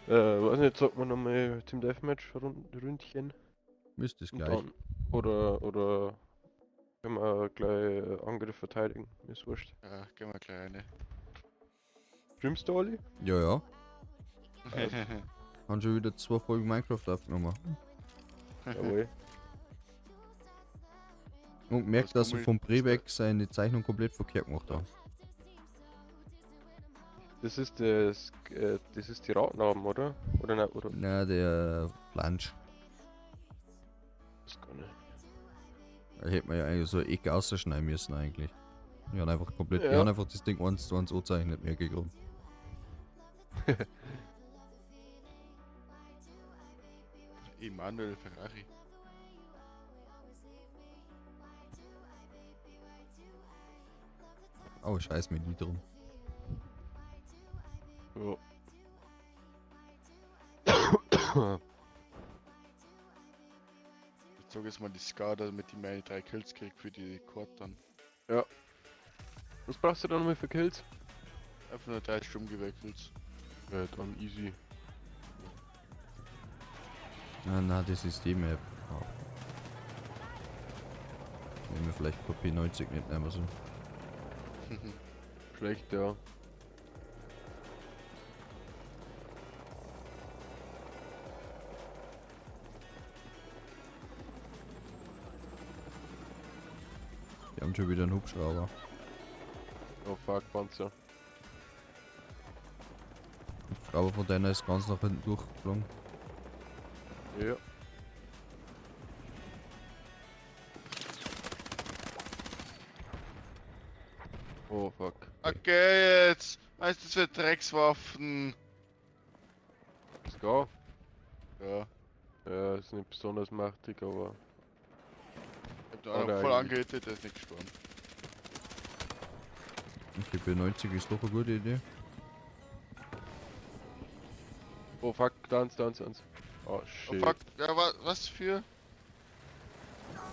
Weiß nicht, sagt man nochmal Team Deathmatch Ründchen. Müsste es Und gleich. dann, oder können wir gleich Angriff verteidigen. Mir ist wurscht. Ja, gehen wir gleich rein. Streamst du, Olli? Ja, ja. Haben schon wieder zwei Folgen Minecraft aufgenommen. Jawohl. Und gemerkt, Was dass ich komm ich- vom Prebeck seine Zeichnung komplett verkehrt gemacht habe. Das ist das, das ist die Radnaben, oder? Oder nein, oder? Na, der Flansch. Das gar nicht. Da hätte man ja eigentlich so eine Ecke ausschneiden müssen eigentlich. Ich hab einfach komplett, ich Ja. hab einfach das Ding 1 zu 1 angezeichnet, merke ich gerade. Emanuel Ferrari. Oh, scheiß mir nie drum. Ja. Ich zog jetzt mal die Scar, damit ich meine 3 Kills krieg für die Quad dann. Ja. Was brauchst du da nochmal für Kills? Einfach nur 3 Sturmgewehr-Kills. Ja, dann easy. Na, na, das ist die Map. Oh. Nehmen wir vielleicht P90 nicht nehmen so. Schlecht, ja. Wir haben schon wieder einen Hubschrauber. Oh fuck, Panzer. Hubschrauber von deiner ist ganz nach hinten durchgeflogen. Ja. Oh fuck. Okay, jetzt! Was ist das für Dreckswaffen? Let's go. Ja. Ja, ist nicht besonders mächtig, aber. Ich hab den einen Oder voll eigentlich- angehittet, der ist nicht gestorben. Okay, P90 ist doch eine gute Idee. Oh fuck, dance, dance, dance. Oh Oh shit. fuck, ja, was für?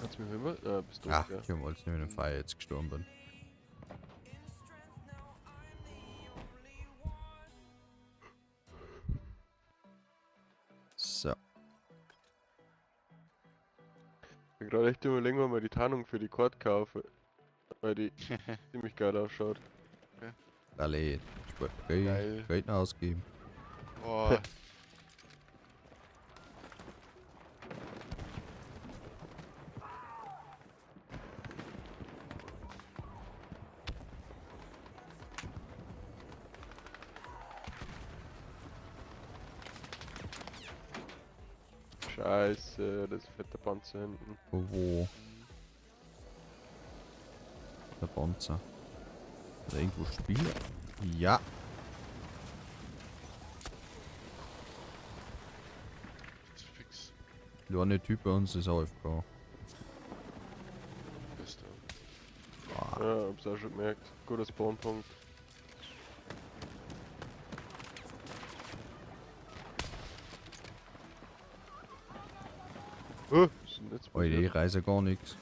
Kannst du mich hören? Ja, bist du Ah, ja. ich hab alles nicht mit dem Feuer jetzt gestorben bin. So. Ich bin gerade echt überlegen, ob ich mir die Tarnung für die Quad kaufe. Weil die ziemlich geil ausschaut. Okay. Alle, Sport. Geld, Geil. Geld noch ausgeben. Boah. Scheiße, das ist fetter Panzer hinten. Wo, wo? Der Panzer. Oder irgendwo Spieler? Ja. Das ist fix. Der eine Typ bei uns ist AFK. Beste. Ah, Ja, hab's auch schon gemerkt. Guter Spawnpunkt. Oh, was ist denn jetzt Alter, passiert? ich reise gar nichts.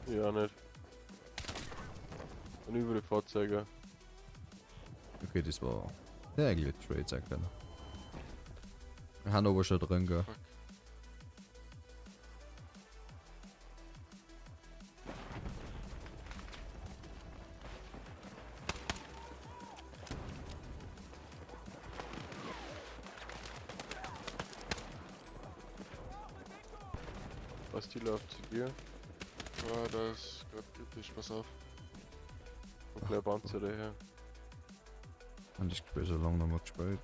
Ja, nicht. Und über die Fahrzeuge. Okay, das war der eigentlich Trade sein können. Wir haben aber schon drin, gell? Fuck. Was die läuft zu dir? Ja, das ist grad kritisch, pass auf. Und gleich Panzer daher. Und ich spiele so lange noch mal gespielt.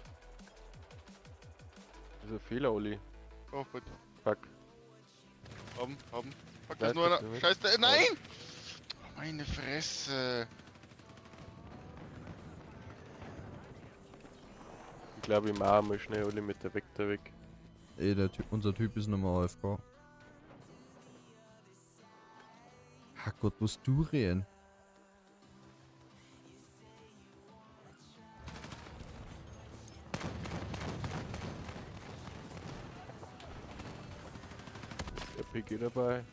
Das ist ein Fehler, Olli. Oh, bitte. Fuck. Haben, haben. Fuck, Nein, da ist nur bitte einer. nicht. Scheiße, nein! Oh, meine Fresse. Ich glaube, ich mach mal schnell Olli mit der Vector weg. Ey, der Typ, unser Typ ist nochmal AFK. Herrgott, was du reden? RPG dabei.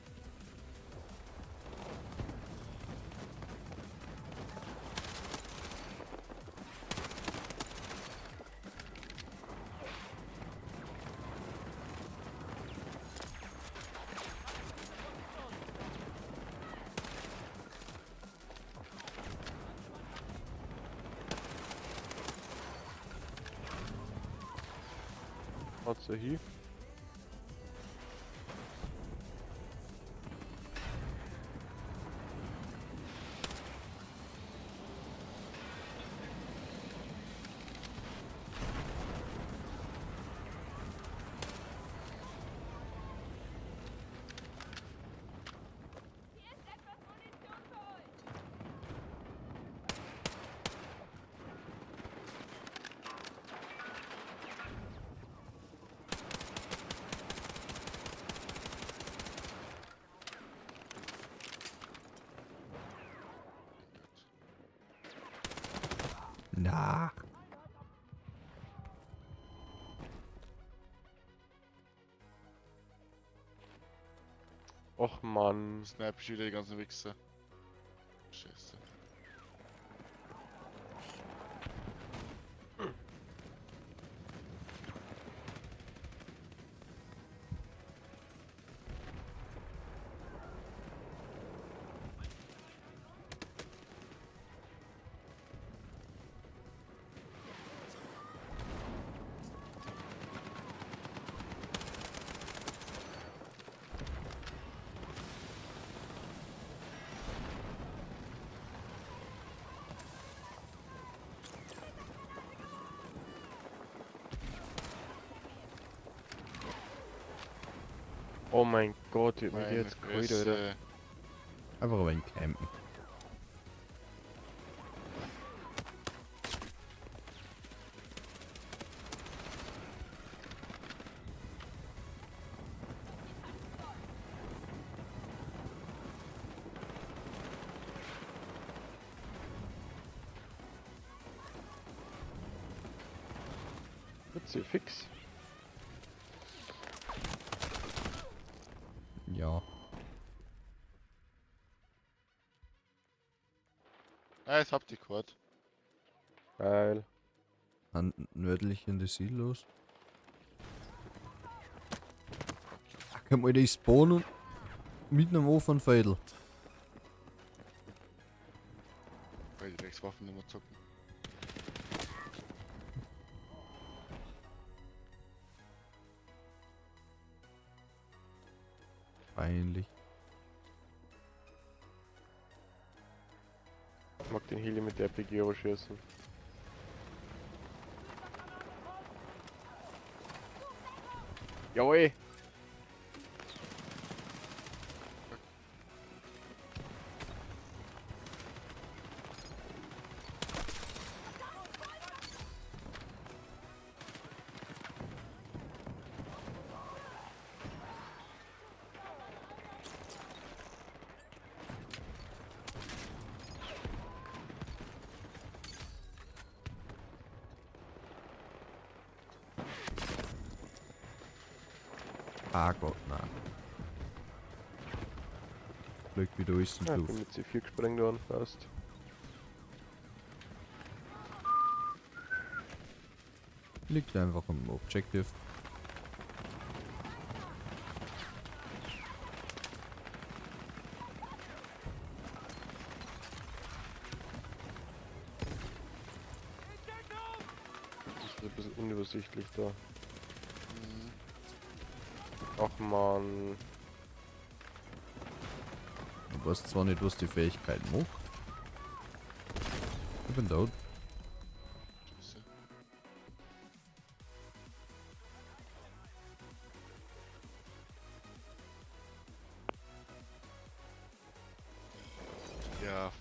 Haut's da hin? Hier ist etwas Munition für euch. Na. Och Mann. Snipe ich wieder die ganzen Wichser. Scheiße. Oh mein Gott, ich hab mich Meine jetzt geholt, Alter. Fresse. Einfach ein wenig campen. Wird's fix? Ja. Ah, jetzt habt ihr Quad. Geil. An nördlich in die Silos. Ach, komm, Alter, ich spawn und mitten am offenen Fädel. Weil die Dreckswaffen nicht mehr zocken. Peinlich. Ich mag den Heli mit der RPG aber schießen. Jawohl! Ah Gott, nein. Glück, wie du ist Ja, und ich du. bin mit C4 gesprengt worden, passt. Liegt einfach im Objective. Das ist ein bisschen unübersichtlich da. Mhm. Ach man. Du weißt zwar nicht, was die Fähigkeit macht. Ich bin tot. Scheiße. Ja, fuck.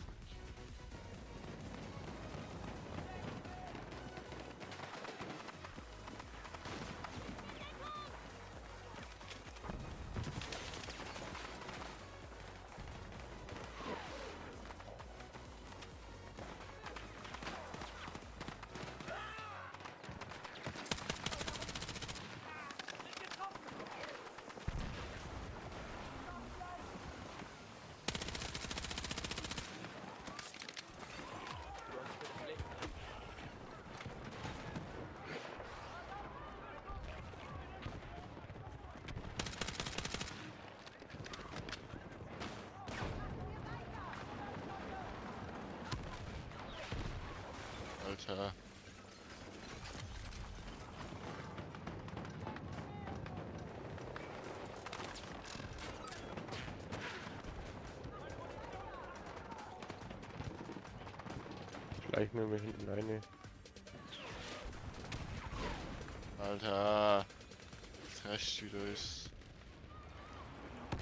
Alter. Schleich mir mal hinten rein. Alter. Das Rest wieder ist.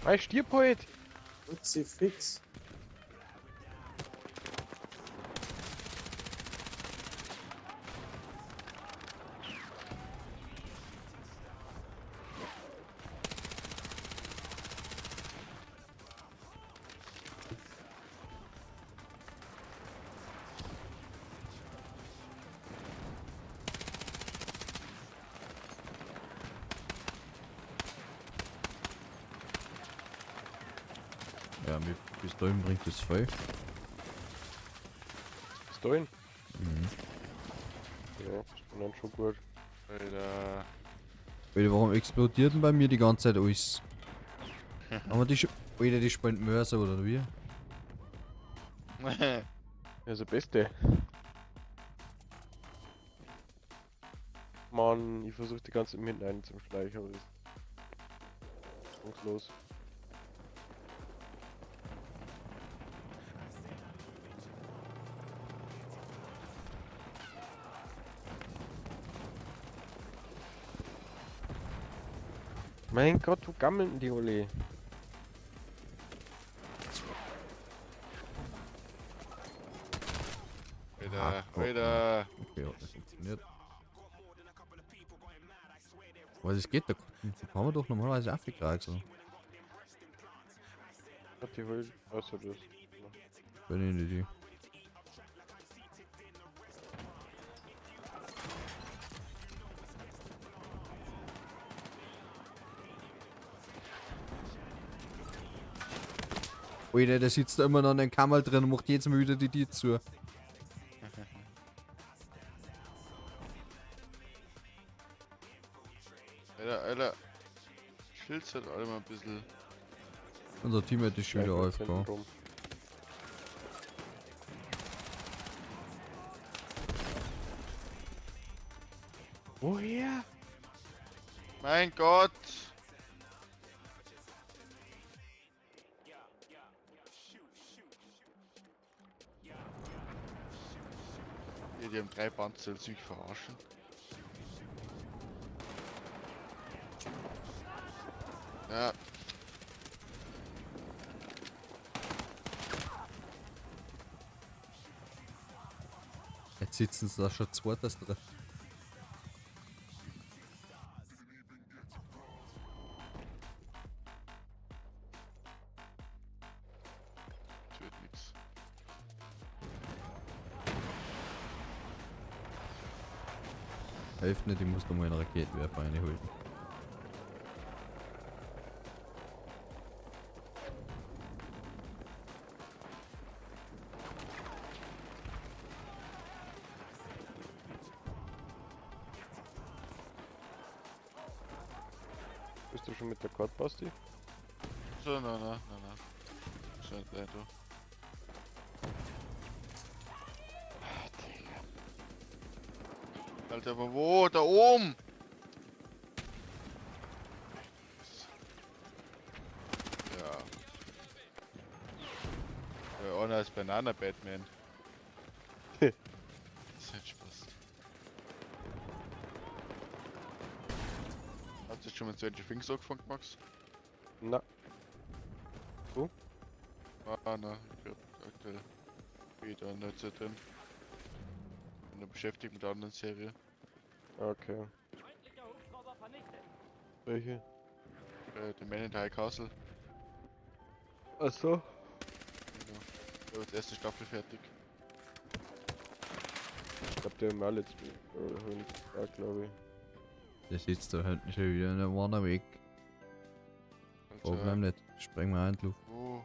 Hey, stirb halt! Kruzifix. Ja, mit Pistolen bringt das voll. Pistolen? Mhm. Ja, ist dann schon gut. Alter. Alter, warum explodiert denn bei mir die ganze Zeit alles? Aber die, Alter, die spielen Mörser oder wie? Ja, ist der Beste. Mann, ich versuche die ganze Zeit hinten rein zum Schleichen, aber das ist los. Mein Gott, wo gammeln denn die alle? Alter, Ach, Gott, Alter. Okay, hat nicht funktioniert. Was es geht, da kann man doch normalerweise auch so. Hat die Hol. Achso, das. Bin ich nicht. Alter, der sitzt da immer noch in der Kammer drin und macht jedes Mal wieder die Tür zu. Alter, Alter. Chill's halt alle mal ein bisschen. Unser Teammate ist schon wieder Schleichen jetzt hinten AFK. rum. Woher? Mein Gott! Ja, die haben 3 Panzer, willst du mich verarschen? Ja. Jetzt sitzen sie da schon zweites drin. Das wird nix. Hilft nicht, ich muss da mal einen Raketenwerfer reinholen. Bist du schon mit der Quad, Basti? So, na, na, na, na. Schon nicht du. Alter, aber wo? Da oben! Ja. Ja, einer ist Banana Batman. Das hat Spaß. Hast du schon mit Stranger Things angefangen, Max? Na, Ah, na, ich hab aktuell wieder nicht so drin. Bin da beschäftigt mit der anderen Serie. okay. Feindlicher Hubschrauber vernichtet. Welche? The Man in the High Castle. Achso. Genau. Ich hab jetzt erste Staffel fertig. Ich glaub, der haben wir alle ja, glaube ich. Der sitzt da hinten schon wieder in der Wanne weg. Also, Problem nicht. Springen wir in die Luft. wo?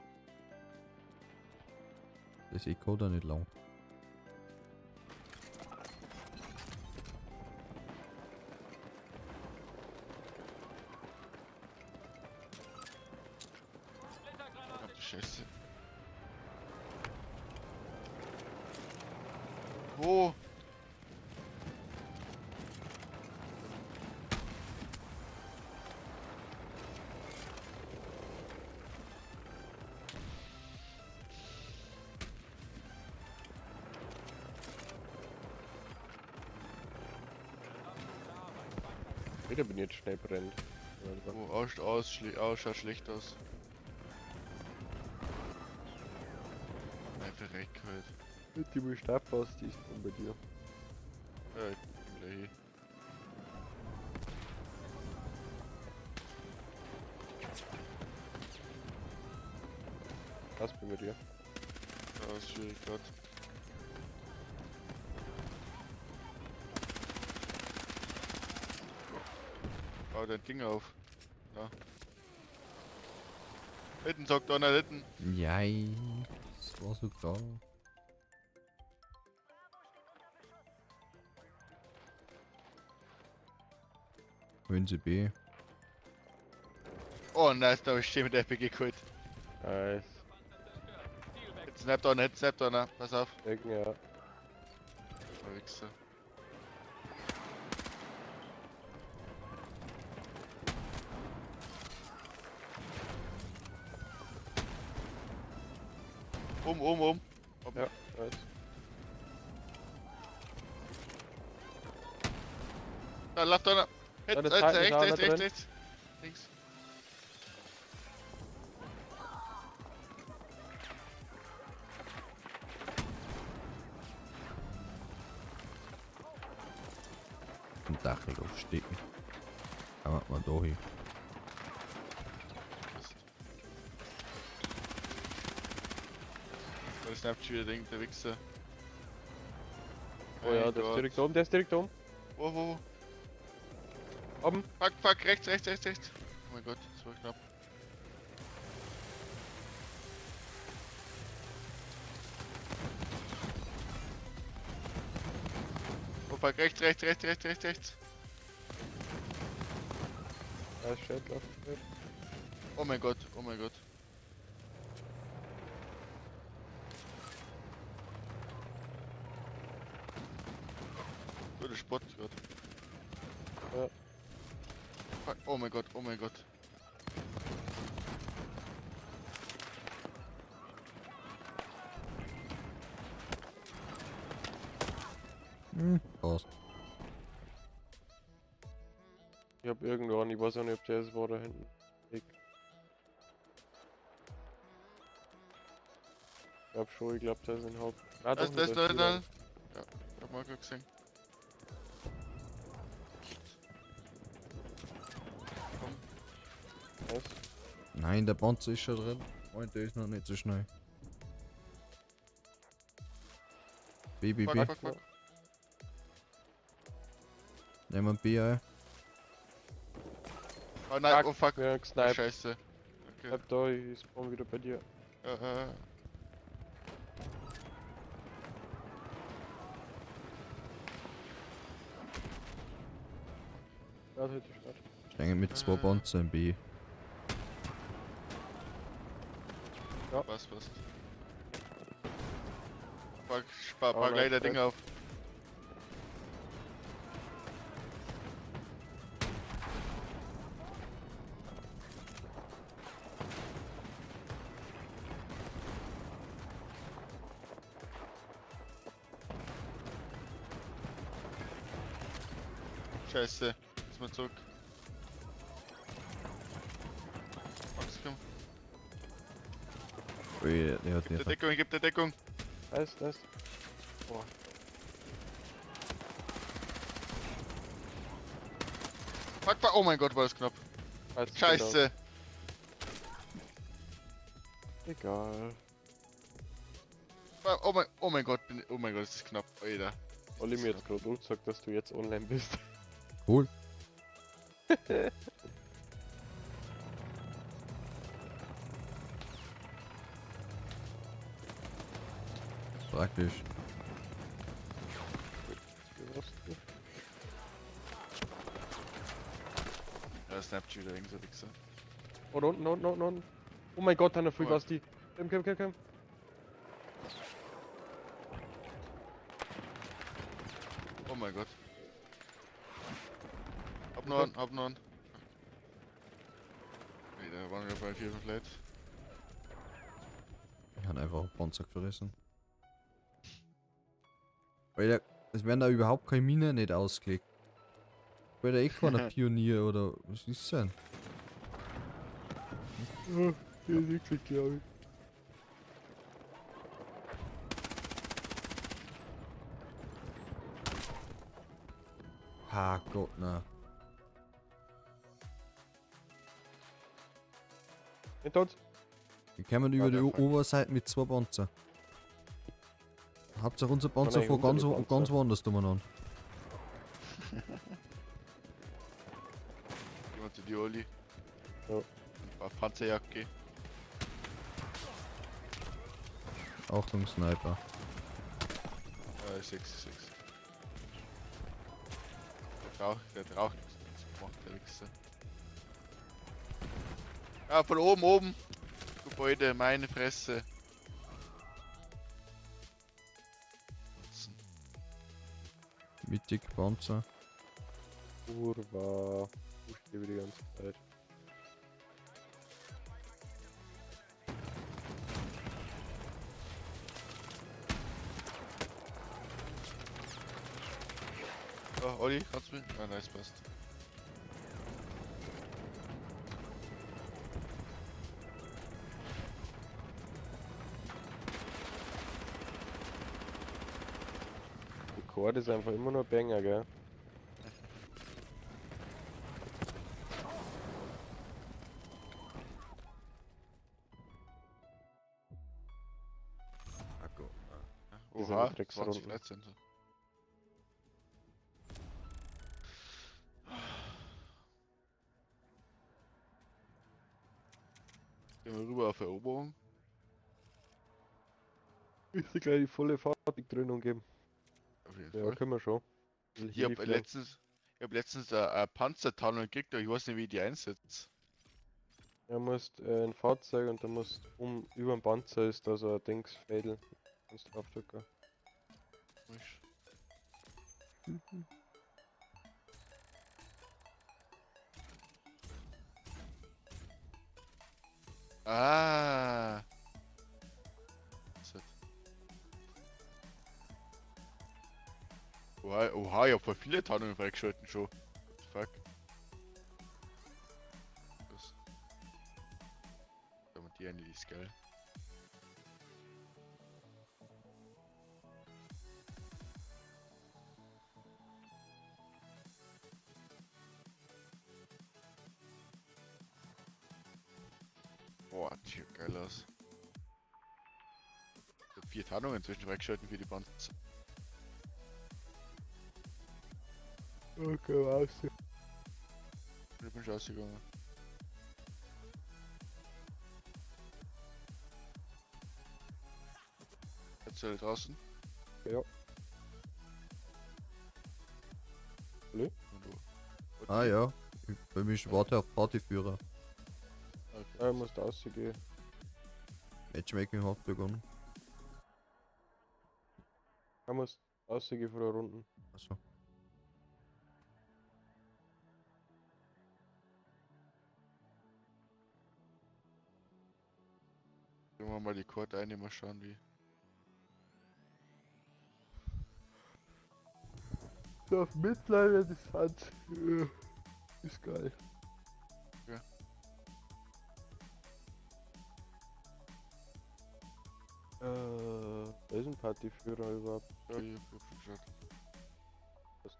Das Echo da nicht lang. Ach du Scheiße. Wo? Wieder bin ich jetzt schnell brennt. Oh, aus, aus, schle aus, schaut schlecht aus. Nein, verreck halt. Die Bestab aus, die ist bei dir. Ja, ich bin gleich hier. Was bin bei dir? Ja, ist schwierig grad. Bau dein Ding auf. Ja. Hinten sagt einer, hinten. Jei, das war so klar. Holen Sie B. Oh nice, da hab ich schön mit RPG geholt. Nice. Jetzt snappt einer, jetzt snappt einer. Pass auf. Decken, ja. Oh, Wichser. Um, um, um. Ja, nice. Da läuft einer. Da, Rechts, das rechts, Titan ist rechts, auch rechts, noch rechts, drin. rechts. Links. Ein Dach aufstecken. Aber mal da hin. Mist. Da snappt schon wieder Ding, der Wichser. Oh ja, Mein der ist Gott. direkt oben, der ist direkt oben. Wo, wo, wo? Oben. Fuck, fuck, rechts, rechts, rechts, rechts. Oh mein Gott, das war knapp. Oh fuck, rechts, rechts, rechts, rechts, rechts, rechts. Nice, shit, lauf. shit. Oh mein Gott, oh mein Gott. Guter Spot gerade. Ja. Fuck, oh mein Gott, oh mein Gott. Hm, passt. Ich hab irgendwo einen, ich weiß auch nicht, ob der es war da hinten. Ich glaub schon, ich glaub, der ist ein Haupt. Ah, Da doch ist, da nicht, ist, der da, ist da. wieder. Ja, hab mal grad gesehen. Nice. Nein, der Panzer ist schon drin. Und der ist noch nicht so schnell. B, B, Fuck, B. fuck, fuck. Nehmen wir B ein. Oh nein, Fuck, oh fuck. Ja, Oh, gesniped. Scheiße. Okay. Bleib da, ich spawn wieder bei dir. Ja, das hätte ich nicht. Ich denke mit zwei Panzer in B. Passt, passt. Pack, spar, Oh, pack nice, gleich der Ding nice. auf. Scheiße, jetzt mal zurück. Max, komm. Ui, der hat Gib der nicht. Deckung, gib der Deckung. Nice, nice. Boah, Fuck, fuck, oh mein Gott, war das knapp. nice, Scheiße. Genau. Egal. Oh mein Gott, oh mein Gott, das ist knapp. Alter. Olli mir jetzt gerade gesagt, dass du jetzt online bist. Cool. Praktisch. Gewusst. Ja, snappt schon wieder irgend so Wichser. Oh, da unten, unten, unten, unten. Oh mein Gott, Hanna, früh Oh. was die. Komm, komm, komm, komm. Oh mein Gott. Hab noch einen, hab noch einen. Nee, da waren wir bei 4, 5 Leute. Ich hab einfach einen Panzer gefressen. Alter, es werden da überhaupt keine Minen nicht ausgelegt. Weil der eh keiner Pionier oder was ist denn? Ja, wirklich, glaube ich. Ha Gott, na. Hinter uns. Wir kommen über Ah, die der fuck. Oberseite mit zwei Panzer. Hauptsache unser Panzer nein, vor unter ganz, die Panzer. ganz woanders umeinander. Jemand zu dir, Olli. Ja. Ein paar Panzerjacke. Achtung, Sniper. 6, 6. Der braucht nichts gemacht, der Wichser. Ja, von oben, oben. Gebäude, meine Fresse. Mittig Panzer. Kurva. Ich stehe die ganze Zeit. Oh, Olli, kannst du mich? Ah, nice, passt. Die Kord ist einfach immer nur Banger, gell? Ah Gott, na. Die sind Oha, die Drecksrunden. 20 Leute sind so. Gehen wir rüber auf Eroberung. Ich will gleich die volle Fahrzeugdröhnung geben. Auf jeden Ja, Fall. können wir schon. Ich hab letztens eine Panzertarnung gekriegt, aber ich weiß nicht, wie ich die einsetze. Ja, musst ein Fahrzeug und dann musst um über dem Panzer ist da so ein Dingsfädel. Kannst draufdrücken. Komisch. Ah. Oha, oha, ich hab voll viele Tarnungen freigeschalten schon. What the fuck? Das. Aber die eine, die ist geil. Boah, die sieht geil aus. Ich hab 4 Tarnungen inzwischen freigeschalten für die Panzer. Okay, raus. Ich bin schon ausgegangen. Jetzt alle draußen? Ja. Hallo? Und du? Ah ja, bei mir warte auf Partyführer. Okay. Ja, ich muss da rausgehen. Matchmaking hat begonnen. Ich muss rausgehen für eine Runde. Achso. Gehen wir mal die Karte ein, mal schauen wie. So auf mittlerer Distanz. Ist geil. Ja. Wer ist ein Partyführer überhaupt? Ja, ich hab schon geschaut. Passt.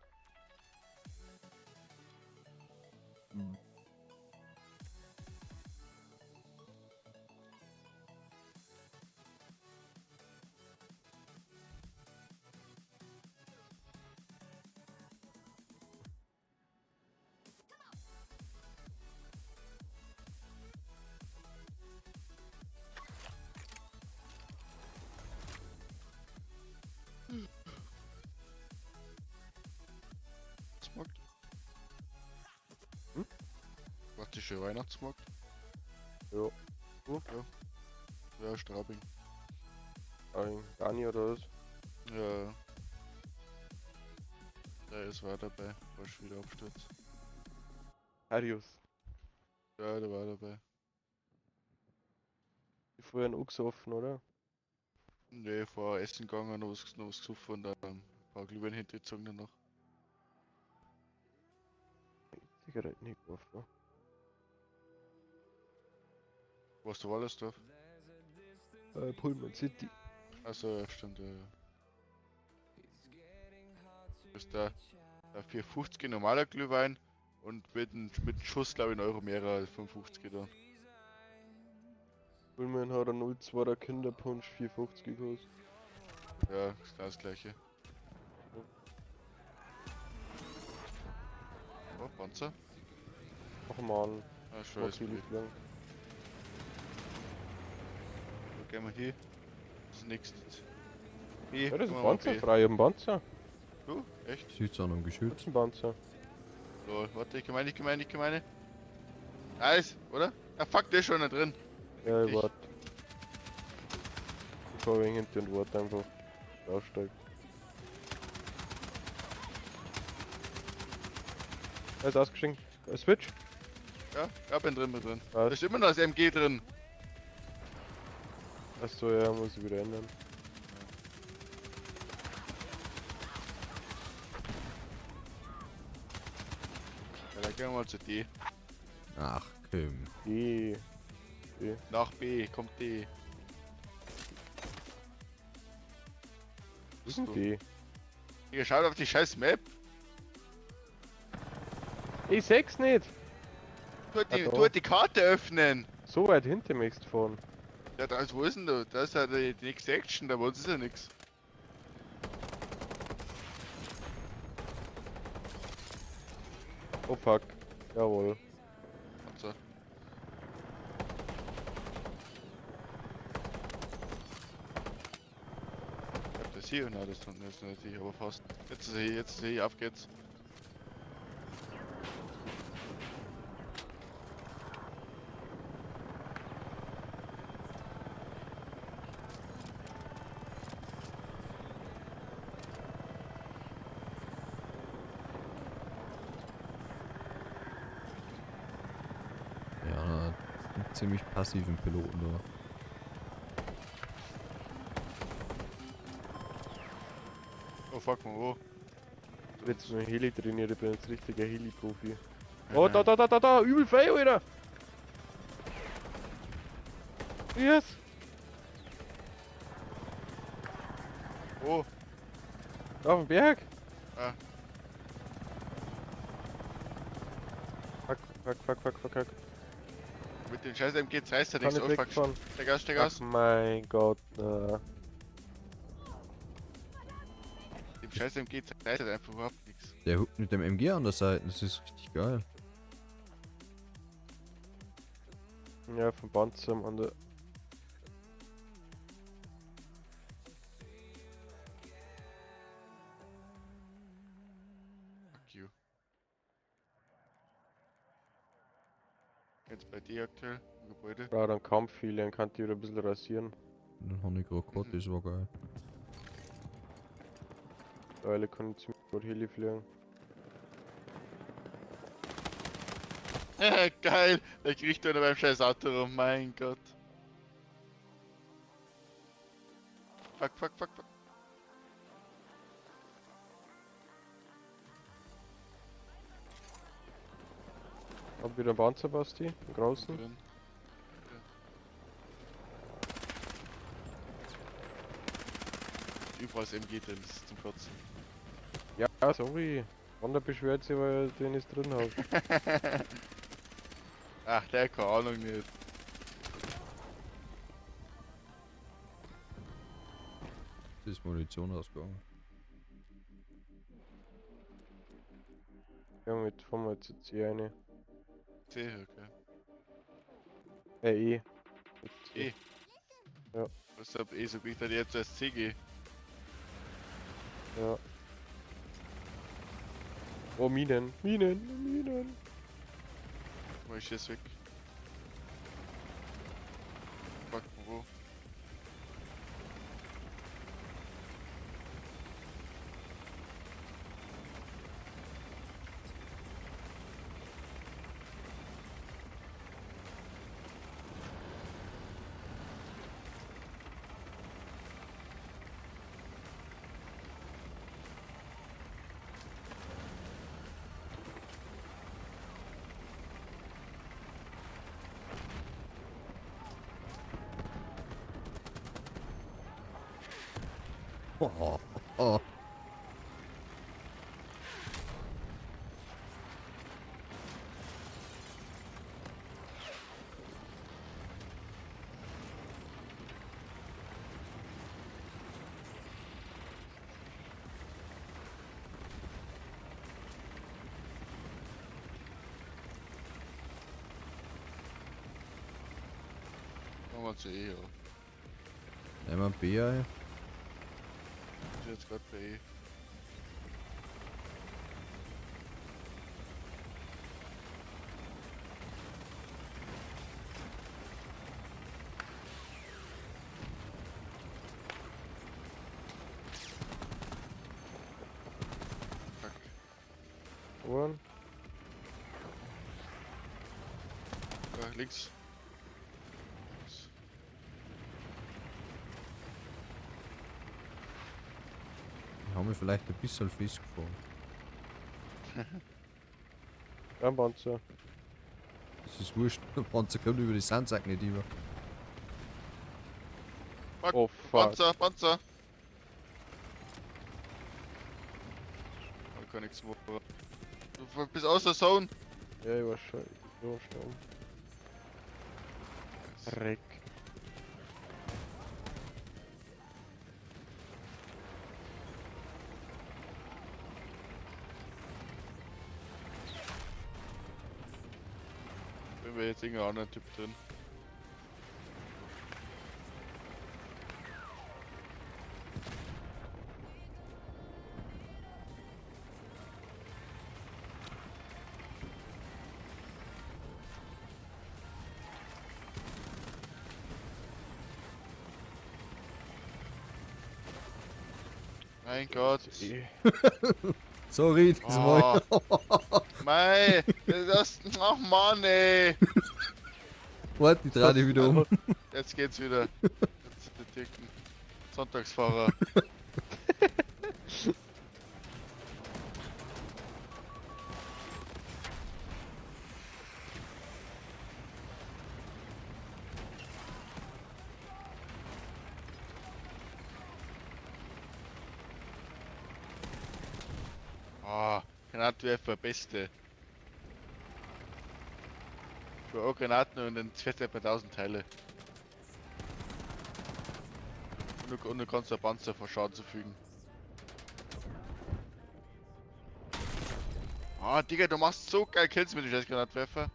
Weihnachtsmarkt? Hm? Warte, schon Weihnachtsmarkt? Ja. Du? Ja. Ja, Straubing. Ein Dani oder was? Ja. Da ist war dabei. War schon wieder Absturz. Arius. Ja, der war dabei. Die vorher einen Ochs offen, oder? Nee, vorher essen gegangen, noch was gesoffen und dann ein paar Glühwein hintergezogen danach. Zigaretten gekauft. Wo hast du Wallersdorf? Pullman City. Achso, ja, stimmt, ja. Ja. Ist da, da 4,50 normaler Glühwein und mit dem Schuss, glaube ich, 1 Euro mehr als 5,50 dann. Pullman hat ein 0,2er Kinderpunsch 4,50 gekostet. Ja, ist genau das gleiche. Oh, Panzer. Ach man, Ah, schon ist natürlich lang. Wo gehen wir hier? Das nächste. B, Ja, das ist gehen ein wir mal Panzer B. frei, ich hab einen Panzer. Du? Echt? Südson und Das Geschütz. ist ein Panzer. Lol, warte, ich meine, ich meine, ich meine. Nice, oder? Ah fuck, der ist schon da drin. Ja, ich Dich. warte. Ich fahr wegen hinter und warte einfach. Aussteigt. Er ist ausgestiegen. Switch? Ja, ja, bin drin, bin drin. Da Was? ist immer noch das MG drin. Achso, ja, muss ich wieder ändern. Ja, dann gehen wir mal zu D. Ach, Kim. E. Nach B, kommt D. Was ist denn D? Digga, schaut auf die scheiß Map. Ich seh's nicht! Tu die, Ah, da. tu die Karte öffnen. So weit hinter mir ist fahren. Ja, da ist, wo ist denn da? Da ist ja die nächste Action, da bei uns ist ja nix. Oh fuck. Jawohl. Panzer. Ich hab das hier, nein, das ist nicht hier, aber fast. Jetzt ist er hier, jetzt ist er hier, auf geht's. Ja, einen ziemlich passiven Piloten da. Oh fuck, man, wo? Ich bin jetzt mit dem Heli trainiert, ich bin jetzt richtiger Heli-Profi. Oh, da, da, da, da, da, übel feil, Alter! Yes! Wo? Da auf dem Berg! Ah. Fuck, fuck, fuck, fuck, fuck, fuck. Mit dem scheiß MG reißt er Kann nichts. ich Oh fuck, wegfahren? steig aus, steig Ach aus. mein Gott, na. Dem scheiß MG reißt er einfach überhaupt nichts. Der huckt mit dem MG an der Seite, das ist richtig geil. Ja, vom Panzer am anderen. Fuck you. Jetzt bei dir aktuell im Gebäude. Braucht einen Kampf, dann kann die wieder ein bisschen rasieren. Den hab ich gerade gehabt, das war geil. Mittlerweile kann ich ziemlich gut Heli fliegen. Geil, der kriegt einer beim scheiß Auto rum, mein Gott. Fuck, fuck, fuck, fuck. Hab wieder einen Panzer, Basti, einen großen. Drin. Ja. Überall ist MG drin, das ist zum Kotzen. Ja, sorry. Wanda beschwert sich, weil ich den nicht drin hab. Ach, der hat keine Ahnung nicht. Das ist Munition ausgegangen. Ja, mit fahren wir jetzt zu C eine. C, okay. E. Mit C. E. Ja. Was hab E so wie ich da jetzt als C gehe. Ja. Oh, Minen. Minen, Minen. Wo ist jetzt weg? Fuck, wo? Oh, oh. Machen wir zu E, ja. Nehmen wir B, ja. Ist jetzt gerade bei E. Fuck. One. Ja, links. Links. Ich habe mich vielleicht ein bisschen festgefahren. Ein Panzer. Das ist wurscht. Der Panzer kommt über die Sandsack nicht über. Fuck. Oh fuck. Panzer, Panzer! Ich kann nichts machen. Du bist aus der Zone! Ja, ich war schon. Ich war schon. Dreck. Wenn wir jetzt irgendein anderer Typ drin. Mein Gott. Sorry, das war Oh. Mei, das, ach Mann, ey. Warte, ich dreh dich wieder um. Jetzt geht's wieder. Jetzt sind die Türken. Sonntagsfahrer. Ah, Granatwerfer, beste. Für auch Granaten und dann zerfährt er bei 1000 Teile. Und du kannst der Panzer vor Schaden zufügen. Ah, Digga, du machst so geil Kills mit dem scheiß Granatwerfer.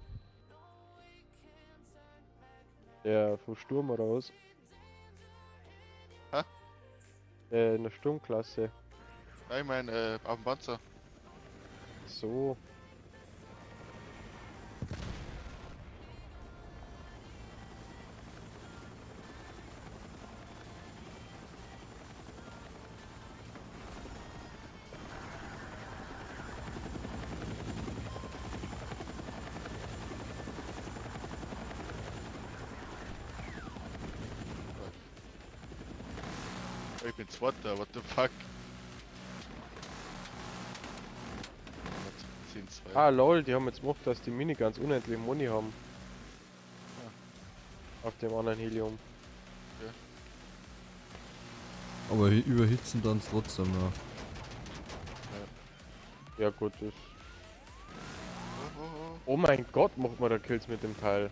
Der vom Sturm oder was? Hä? In der Sturmklasse. Ja, ich mein, auf dem Panzer. So. Ich bin Zweiter, what the fuck? 10, 2. Ah lol, die haben jetzt gemacht, dass die Miniguns unendlich Money haben. Auf dem anderen Helium. Ja. Aber überhitzen dann trotzdem noch. Ja. Ja gut, das. Oh, oh, oh. Oh mein Gott, macht man da Kills mit dem Teil.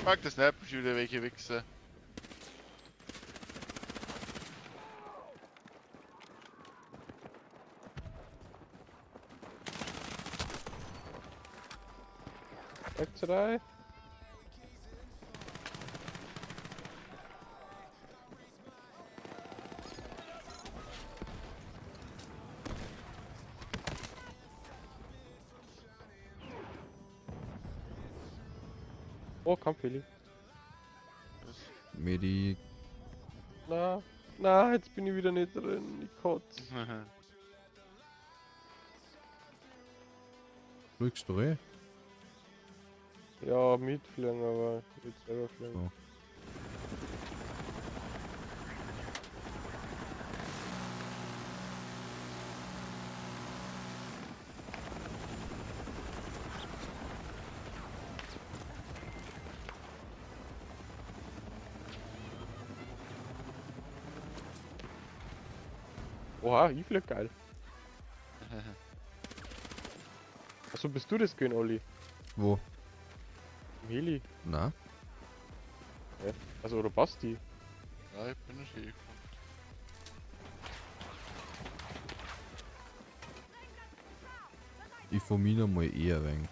Fuck, das nervt mich wieder, welche Wichser. Back to die. Oh, komm, Philly. Medi. Na, na, jetzt bin ich wieder nicht drin. Ich kotz. Fliegst du eh? Ja, mitfliegen, aber jetzt selber fliegen. So. Oha, ich flieg geil. Achso, bist du das gewesen, Olli? Wo? Im Heli. Na? Also, oder Basti? Ja, ich bin nicht hier gekommen. Ich vermine mal eher wenig.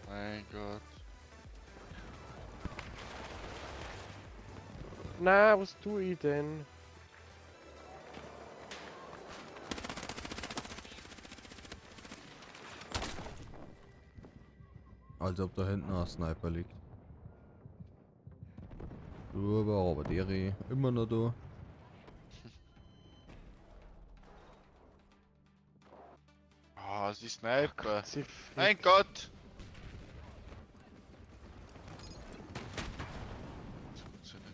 Mein Gott. Na, was tu ich denn? Als ob da hinten ein Sniper liegt. Super, aber der immer noch da. Ah, sie Sniper. Sie Mein Gott! Das funktioniert.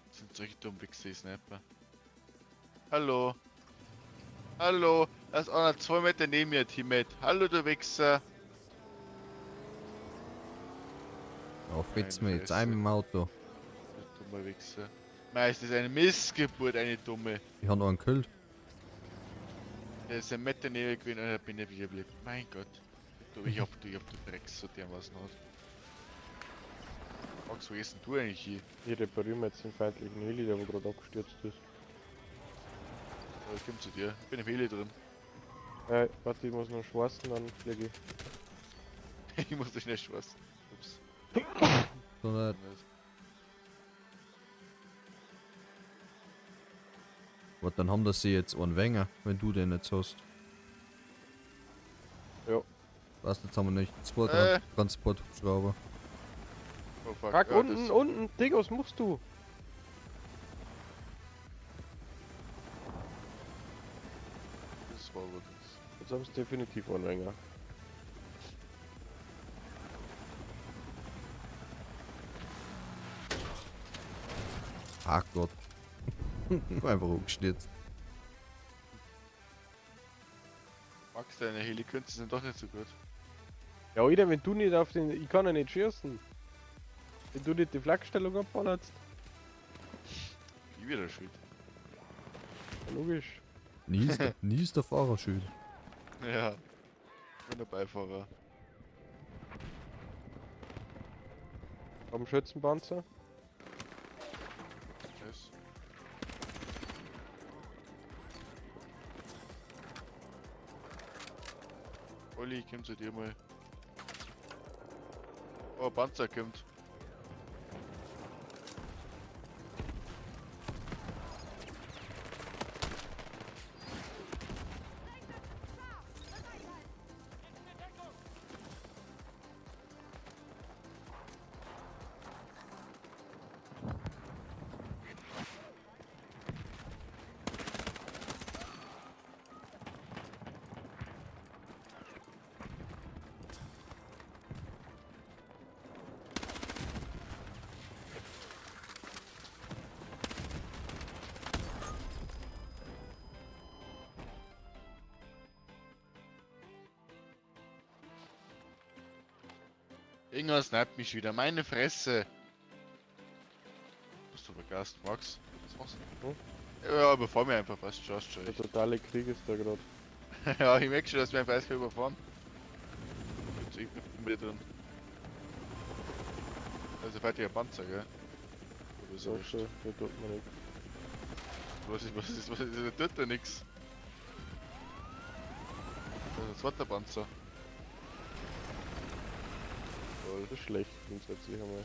Das sind solche dummen Wichser, die Sniper. Hallo. Hallo, da ist einer 2 Meter neben mir, Teammate. Hallo, du Wichser. Ja, fetz mir jetzt Fresse. ein im Auto. Du dummer Wichser. Mei, ist das eine Missgeburt, eine dumme. Ich hab noch einen gekillt. Der ist ein Meter neben mir gewesen und ich bin nicht geblieben. Mein Gott. Du, ich hab, du Drecks so dermaßen aus. Max, wo gehst denn du eigentlich hier? Ich repariere mir jetzt den feindlichen Heli, der wo gerade abgestürzt ist. Ja, ich komm zu dir. Ich bin im Heli drin. Warte, ich muss noch schwarzen, dann fliege ich. Ich muss dich nicht schwarz. Ups. Sondern was, dann haben das sie jetzt einen Wenger, wenn du den jetzt hast. Ja. Was, jetzt haben wir nicht zwei Transporthubschrauber. Oh fuck. Fuck, ja, unten, das- unten, Digga, was machst du? Das war gut. Jetzt haben sie definitiv einen Wenger. Ach Gott. Einfach umgestürzt. Max, deine Helikünste sind doch nicht so gut. Ja, Alter, wenn du nicht auf den. Ich kann ja nicht schießen. Wenn du nicht die Flakstellung abballerst. Ich wieder schuld. Ja, logisch. Nie ist der, nie ist der Fahrer schuld. Ja. Ich bin der Beifahrer. Am Schützenpanzer. Was? Olli, ich komm zu dir mal. Oh, Panzer kommt. Irgendwas sniped mich wieder. Meine Fresse. Bist du vergast, Max? Was machst du? Hm? Ja, überfahr mir einfach, passt schon, passt schon. Der totale Krieg ist da gerade. Ja, ich merke schon, dass wir einfach eiskalt überfahren. Jetzt, ich bin wieder drin. Das ist ein fertiger Panzer, gell? Oder ist So, er schon, der tut mir nichts. Was ist, der tut da nix. Das ist ein zweiter Panzer. Toll. Das ist schlecht, grundsätzlich einmal.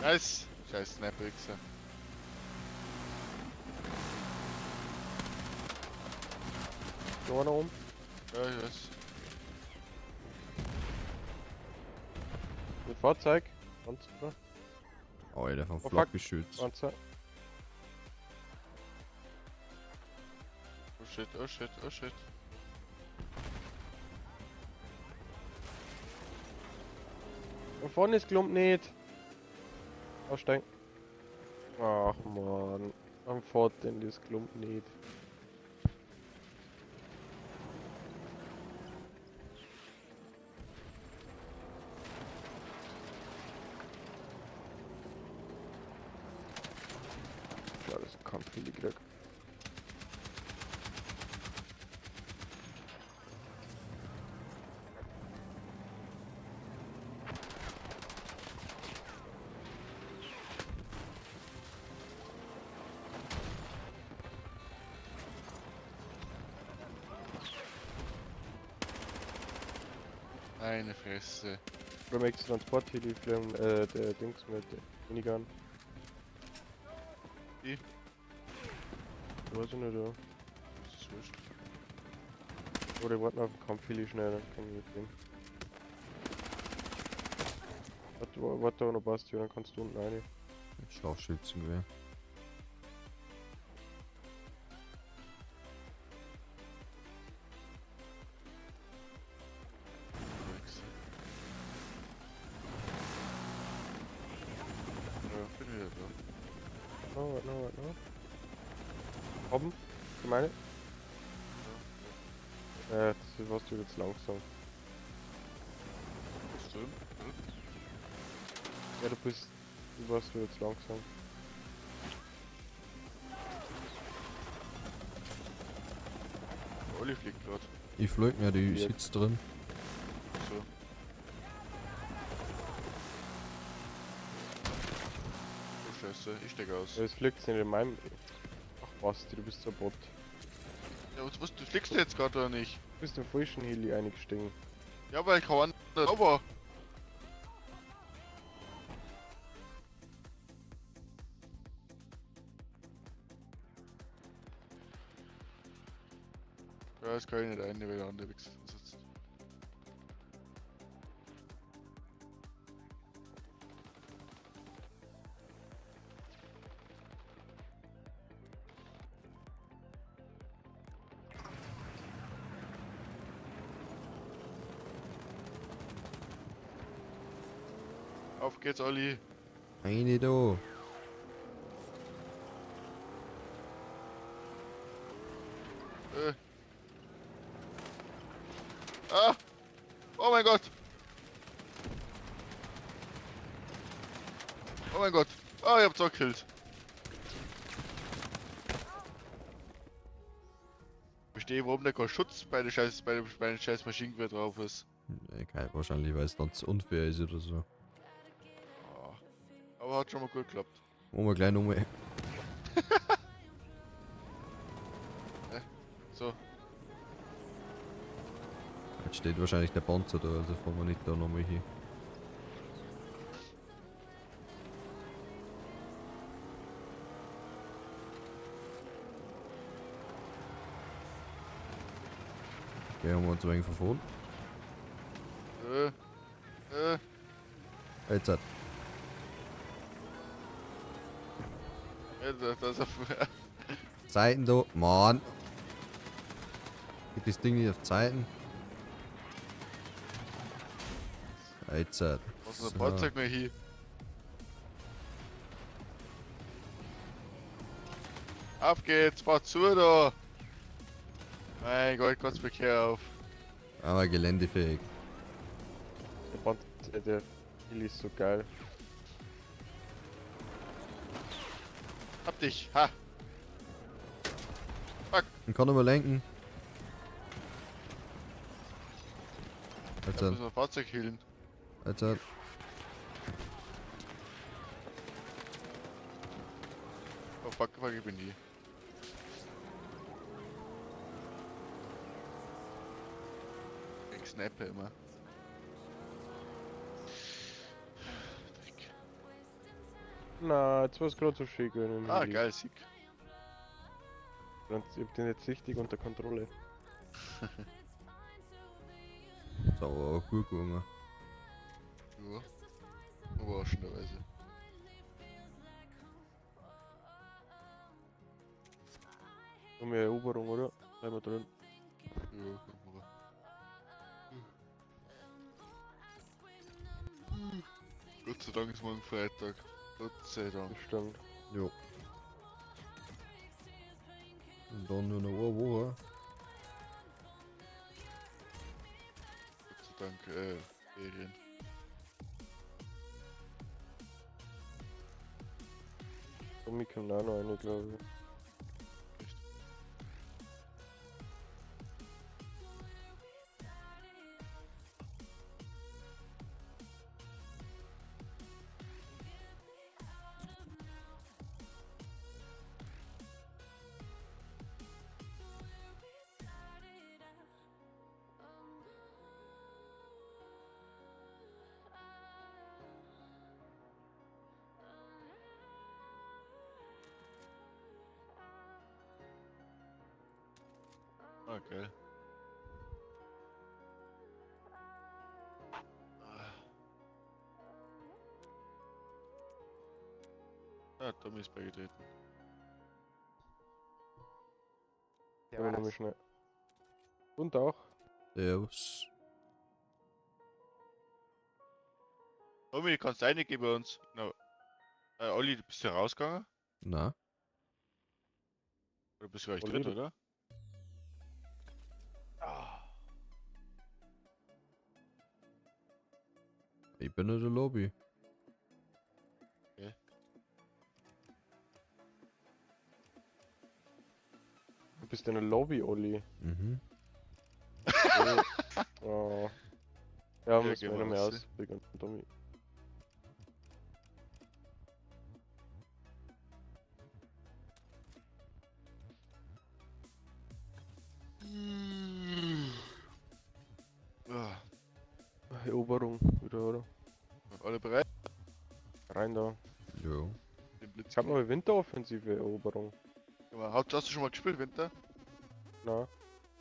Nice! Scheiß Sniper-Wichser. Noch einer um. Ja, ich weiß. Mit Fahrzeug. Panzer. Alter, vom Oh, fuck. Flakgeschütz. Panzer. Shit, oh shit, oh shit. Da vorne ist Klump nicht. Aussteigen. Ach man. Am denn das Klump nicht. Schade, dass ich keinen Fili krieg. Meine Fresse. Oder möchtest du Transport-Heli fliegen, der Dings mit der Minigun? Wie? Weiß ich nicht, ja. Das ist wurscht. Oder ich warte noch auf den Kampf-Heli schnell, dann kann ich mitnehmen. Warte, warte aber noch Basti, dann kannst du unten rein. Scharfschützengewehr. Wichser. Ja, bin wieder da. No, warte noch, warte noch. Haben? Du meine? Das warst du jetzt langsam. Was denn? Ja, du warst du jetzt langsam. Olli fliegt grad. Ich flieg mir, die Ja. sitzt drin. So. Oh Scheiße, ich steig aus. Ja, es fliegt nicht in meinem. Ach Basti, du bist so ein Bot. Ja, was, du fliegst du jetzt gerade oder nicht? Du bist im falschen Heli eingestiegen. Ja, weil ich kein anderer war. Ja, das kann ich nicht ein, weil der andere Wichser sitzt. Auf geht's, Olli. Eine da. Ah! Oh mein Gott! Oh mein Gott! Ah, ich hab zwei gekillt. Verstehe, warum der kein Schutz bei den scheiß Maschinengewehr drauf ist. Egal, wahrscheinlich, weil es dann zu unfair ist oder so. Ah. Aber hat schon mal gut geklappt. Machen wir gleich nochmal. So. Jetzt steht wahrscheinlich der Panzer da, also fahren wir nicht da nochmal hin. Okay, haben wir uns ein wenig verfahren. Jetzt hat. Ja, da ist auf. Zeiten da, Mann. Geht das Ding nicht auf Zeiten? Jetzt hat. Was ist der Fahrzeug mehr hier? Auf geht's, fahr zu da! Mein Gott, Kreuzverkehr auf. Aber geländefähig. Der Panzer, der Heli ist so geil. Hab dich, ha! Fuck! Ich kann aber lenken. Da Alter. müssen wir Fahrzeug healen. Alter. Oh fuck, fuck, ich bin hier. Ich snappe immer. Dreck. Na, jetzt war's gerade so schön gewesen. Ah, geil, Sieg. Ich hab den jetzt richtig unter Kontrolle. Ist aber auch gut gegangen. Ja. Überraschenderweise. Um eine Eroberung, oder? Bleib mal drin. Ja, komm rüber. Gott sei Dank ist morgen Freitag. Gott sei Dank. Das stimmt. Jo. Und dann nur noch eine Woche. Gott sei Dank, Ferien. Tommy kommt auch noch eine, glaube ich. Echt? Ah, geil. Ah, Tommy ist beigetreten. Ja, nochmal schnell. Und auch. Servus. Tommy, kannst du reingehen bei uns? Na, Olli, bist du rausgegangen? Na? Oder bist du gar nicht Olli, drin, oder? Ah. Ich bin in der Lobby. Du bist in der Lobby, Olli. Mhm. Oh. Oh. Ja, Ja, müssen gehen wir wir noch mehr raus. ausprobieren, Tommy. Ah, Eroberung wieder, oder? alle bereit? Rein da. Jo. Den Blitz. Ich hab noch eine Winteroffensive Eroberung. Hast du schon mal gespielt, Winter? Na.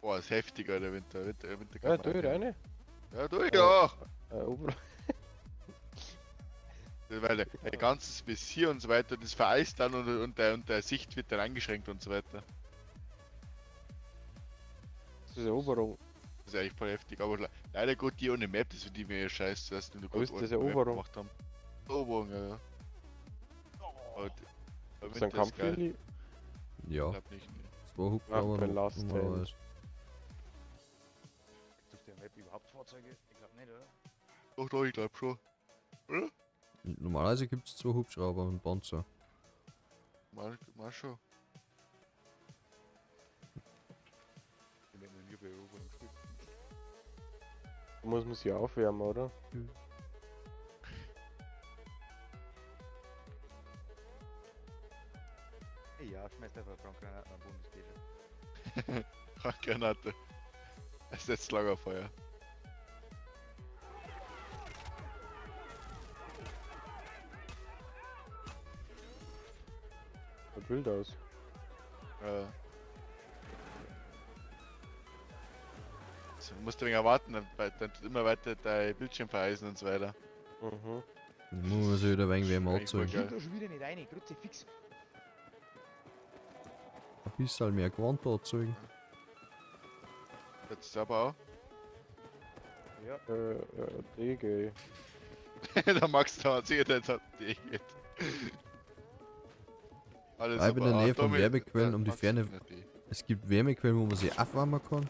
Boah, ist heftiger der Winter. Winter Ja, kann man du rein. rein. Ja, du, Ja. ja. Eroberung. Weil der ganzes Visier und so weiter, das vereist dann und der Sicht wird dann eingeschränkt und so weiter. Das ist Eroberung. Das ist eigentlich voll heftig, aber leider gut, die ohne Map, das finde ich mir ja scheiße, dass die nur Aber ist gut das ohne Map Eroberung? gemacht haben. Eroberung, ja, ja. Aber aber Ist das ein Winter ist geil. Kampfheli? Ja. Ich glaub nicht, ne. Zwei Hubschrauber Ach, Last Hand. normalerweise. Gibt's auf der Map überhaupt Fahrzeuge? Ich glaube nicht, oder? Doch, doch, ich glaub schon. Normalerweise gibt es zwei Hubschrauber und Panzer. Mal, mal schon. Ich hab noch nie bei Eroberung gespielt. Da muss man sich aufwärmen, oder? Ja, schmeißt einfach eine Brandgranate am Boden, das geht schon. Brandgranate. Es setzt Lagerfeuer. Sieht wild aus. Ja. So, musst du ein wenig erwarten, dann tut immer weiter dein Bildschirm vereisen und so weiter. Mhm. Dann muss man sich wieder ein wenig wärmer Eigentlich voll anziehen. geil. Kommt da schon wieder nicht rein, Kruzifix. Ein bisschen mehr Gewand anziehen. Jetzt aber auch. Ja. DG. Da magst du aber sicher, der hat die geht. Alles Bleib in super. der Ah, Nähe von Tommy, Wärmequellen, um die Max Ferne- ist in der Es gibt Wärmequellen, wo man sich aufwärmen kann.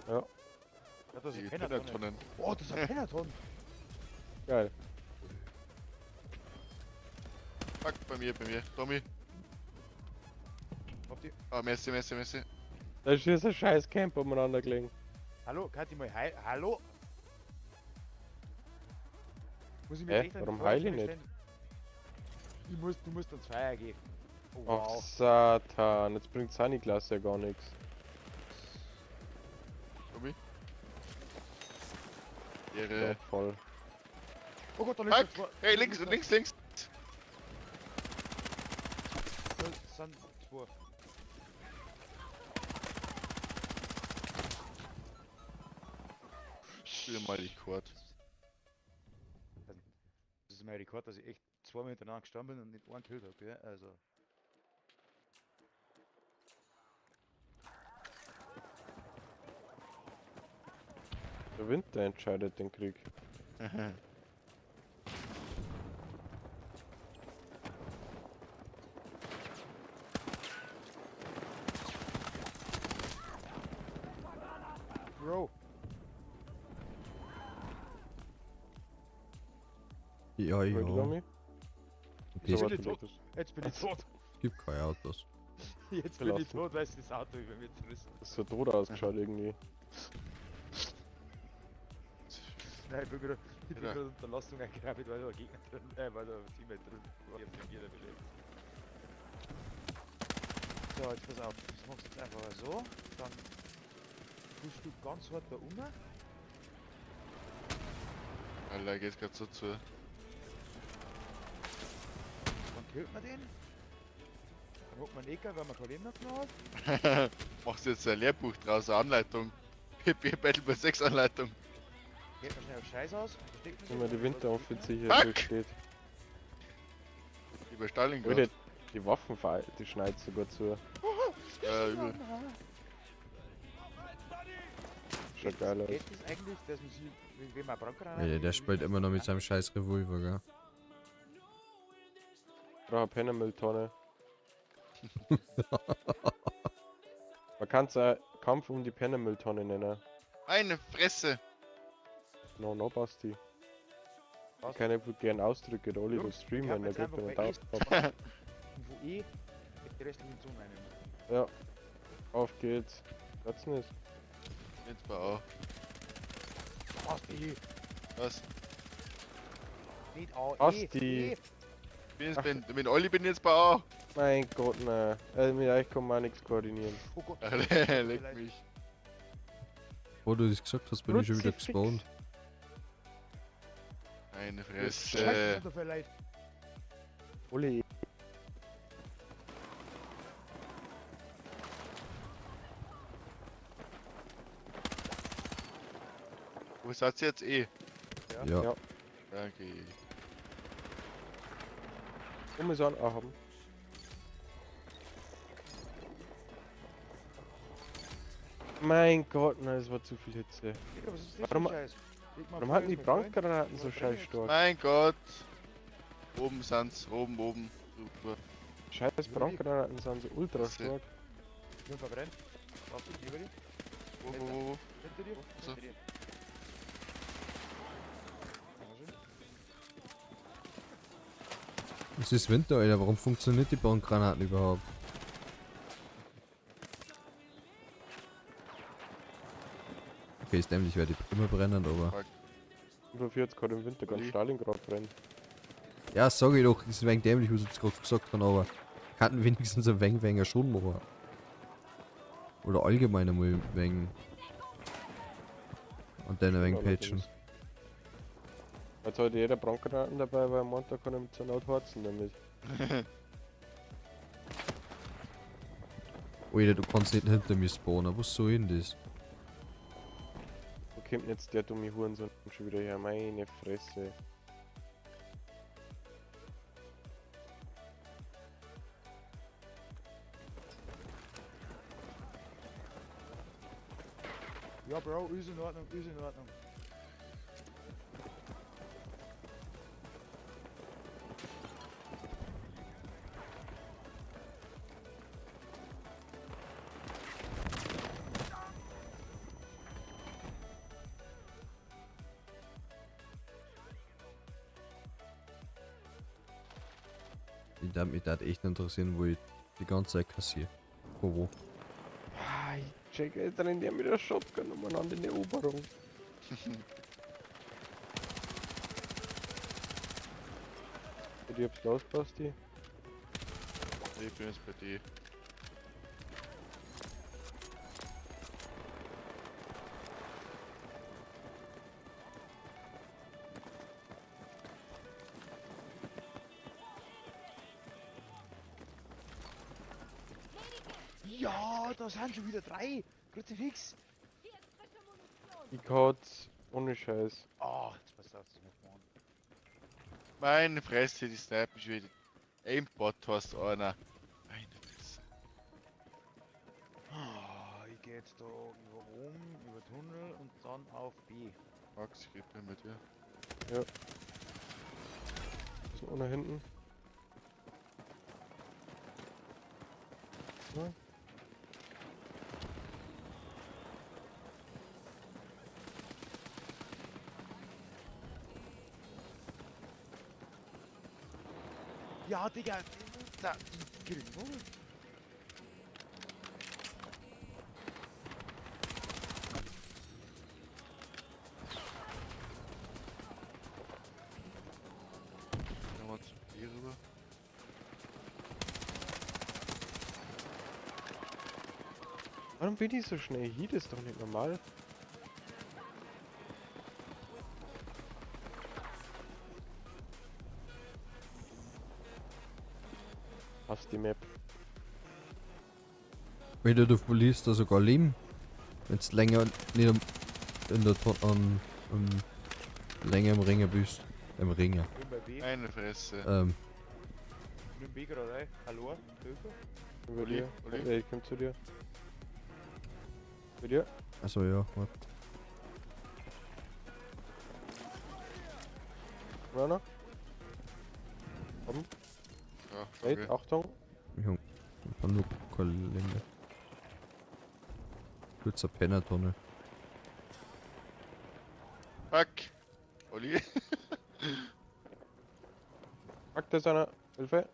Ja, das Die ist ein Pennertonne. Pennertonnen. Oh, das ist ein Pennerton. Geil. Fuck, bei mir, bei mir. Tommy. Habt ihr. Ah, merci, merci, merci. Da ist hier so ein scheiß Camp umeinander gelegen. Hallo, kann ich mal heil. Hallo? Muss ich mich Hä? echt an die Warum Feuer heil ich nicht? stellen? Ich muss, du musst ans Feuer gehen. Oh, Ach wow. Satan, jetzt bringt Sunny-Glass ja gar nichts. Tommy. Ja, Ehre. voll. Oh Gott, da liegt Fuck! zwei. Hey, links, links, links! Da sind zwei. Spiel mal die Quad. Das ist mein Rekord, dass ich echt zweimal hintereinander gestanden bin und nicht einen gekillt habe, gell? Also. Der Winter entscheidet den Krieg. Bro, Ja, Wollt ihr ja. Domi? Okay, So, es warte, bin tot. das- jetzt bin ich tot. gibt keine Autos. Jetzt bin ich Verlassen. tot, weil das Auto über mir zerrissen. Das ist so tot ausgeschaut irgendwie. Nein, ich bin gerade ich bin Ja. gerade unter Lastung eingegraben, weil da ein Gegner drin, weil da ein Teammate drin war. Ich hab den jeder belebt. So, jetzt pass auf, das machst du jetzt einfach so, dann tust du ganz hart da um. Alter, geht's grad so zu. Dann killt man den. Dann holt man Ecker, weil man kein Leben mehr genommen hat. Machst du jetzt ein Lehrbuch draus, eine Anleitung? PP Battle 6 Anleitung. Geht man schnell auf Scheiß aus, versteckt man sich. Immer die Winteroffensive Fuck! durchsteht. Über Stalingrad. Alter, die Waffen, die schneit sogar zu. Ja, übel. Schaut geil aus. Geht das eigentlich, dass man sie, wenn man Brandgranate Alter, der spielt immer noch mit seinem scheiß Revolver, gell? Brauche eine Pennermülltonne. Man kann es auch Kampf um die Pennermülltonne nennen. Meine Fresse! No, no, Basti. Was? Ich kann nicht gern Ausdrücke, der Olli, du Jungs, Streamer, ich hab der jetzt kriegt einfach einen bei Daumen. E wo E die restlichen Zonen einnimmt. Ja. Auf geht's. Was denn ist? Jetzt bei A. Basti, Was? nicht A, E, Basti. E. Bin jetzt, bin, mit Olli bin ich jetzt bei A. Mein Gott, ne. Mit euch kann man auch nichts koordinieren. Oh Gott. Alter, leck mich. Wo du das gesagt hast, bin ich schon wieder Kruzifix. gespawnt. Meine Scheiße, Fresse. sind da für Leute. Olli. Wo seid ihr jetzt eh? Ja. Ja. Danke. Um es an haben. Mein Gott, nein, es war zu viel Hitze. Digga, was ist das Warum- für ein Scheiß? Leg mal Warum vor, hatten die ist mein Freund. Brandgranaten so Warum scheiß brennen stark? Mein Gott. Oben sind's, oben, oben. Super. Scheiß Brandgranaten sind so ultra Was? stark. Ich bin verbrennt. Warte, über dir. Wo, wo, wo, wo? Hinter dir. So. Hinter dir. Dankeschön. Es ist Winter, Alter. Warum funktioniert die Brandgranaten überhaupt? Okay, ist dämlich, werde ich immer brennen, aber. 45 Grad im Winter ganz Olli. Stalingrad brennt. Ja, sag ich doch, ist ein wenig dämlich, was ich jetzt gerade gesagt habe, aber kann wenigstens ein wenig weniger schon machen. Oder allgemein einmal ein wenig. Und dann ein wenig patchen. Jetzt hat jeder Brandgranaten dabei, weil am Montag kann er mit so laut horzen damit. Alter, du kannst nicht hinter mir spawnen, was soll denn das? Wo kommt denn jetzt der dumme Hurensohn schon wieder her? Meine Fresse. Ja, Bro, ist in Ordnung, ist in Ordnung. Ich darf mich das echt interessieren, wo ich die ganze Zeit kassiere. Wo, wo? Ah, ich check jetzt rennt der mit der Shotgun umeinander in die Eroberung. Bei dir hab's los, Basti. Ich bin jetzt bei dir. Ja, da sind schon wieder drei. Kruzifix. Hier ist frische Munition. Ich kat's ohne Scheiß. Ach, jetzt pass auf, das muss man. Meine Fresse, die snipen schon wieder. Aimbot hast einer. Meine Fresse. Ah, ich geh Geh jetzt da über oben, über Tunnel und dann auf B. Max, ich bin mit dir. Ist noch nach hinten. Ja. Ja, Digga, da, die kriegen wohl. Nochmal zu B rüber. Warum bin ich so schnell hier? Das ist doch nicht normal. Hast die Map. Wenn du verlierst da sogar Leben. Wenn's länger nicht in der länger im Ringer bist. Im Ringer. Ich bin bei B. Meine Fresse. Ich bin B gerade, ey. Hallo? Hilfe? Über Olli, dir. Olli. Ja, ich komm zu dir. Bei dir? Also ja, warte. Runner? Ja, Wait, danke. Achtung. Ich hab nur keine Länge. Kurzer Pennertonne. Fuck. Olli. Fuck, da ist einer. Hilfe.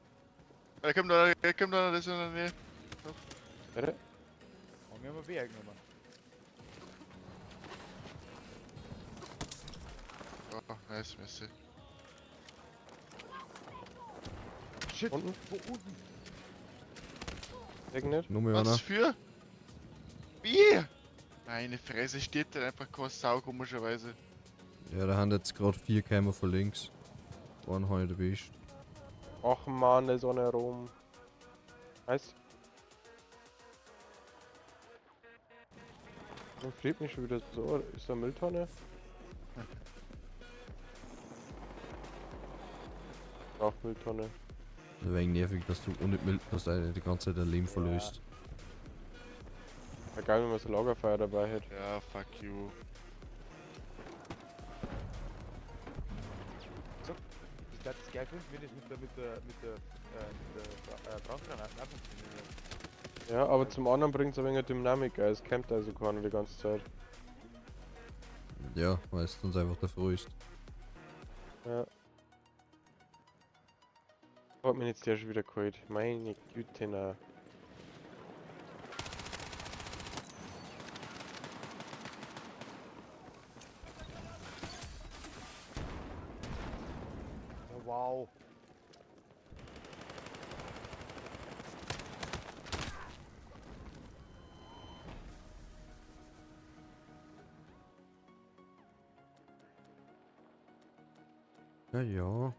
Da kommt einer, da kommt einer, das ist in der Nähe. Warte. Und wir haben B eingenommen. Oh, nice, Messi. Shit, Unten? wo unten? Deck nicht. Nur mehr einer. Was für? B! Meine Fresse, stirbt dann einfach keine Sau, komischerweise. Ja, da haben jetzt gerade 4 Käme von links. Einen habe ich erwischt. Ach man, da ist einer rum. Nice. Warum friert mich schon wieder so? Ist da Mülltonne? Auch Mülltonne. Das wäre nervig, dass du ohne Müll, dass du die ganze Zeit dein Leben Ja. verlöst. Ja, geil, wenn man so Lagerfeuer dabei hätte. Ja, fuck you. Ich glaube, das geil finden, wenn das mit der Brandgranate auch funktioniert. Ja, aber zum anderen bringt es ein wenig Dynamik, es campt also keiner die ganze Zeit. Ja, weil es uns einfach der ist. Ja. Hat mich jetzt der schon wieder geholt. Meine Güte, na. Ja, wow. Ja, ja.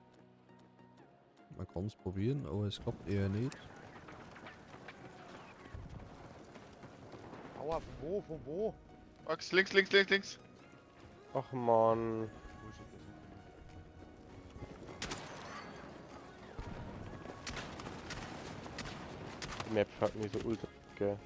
Man kann es probieren, aber es klappt eher nicht. Aua, von wo, von wo? Max, links, links, links, links. Ach man. Bullshit, das ist Die Map fuckt mich so ultra. Geil.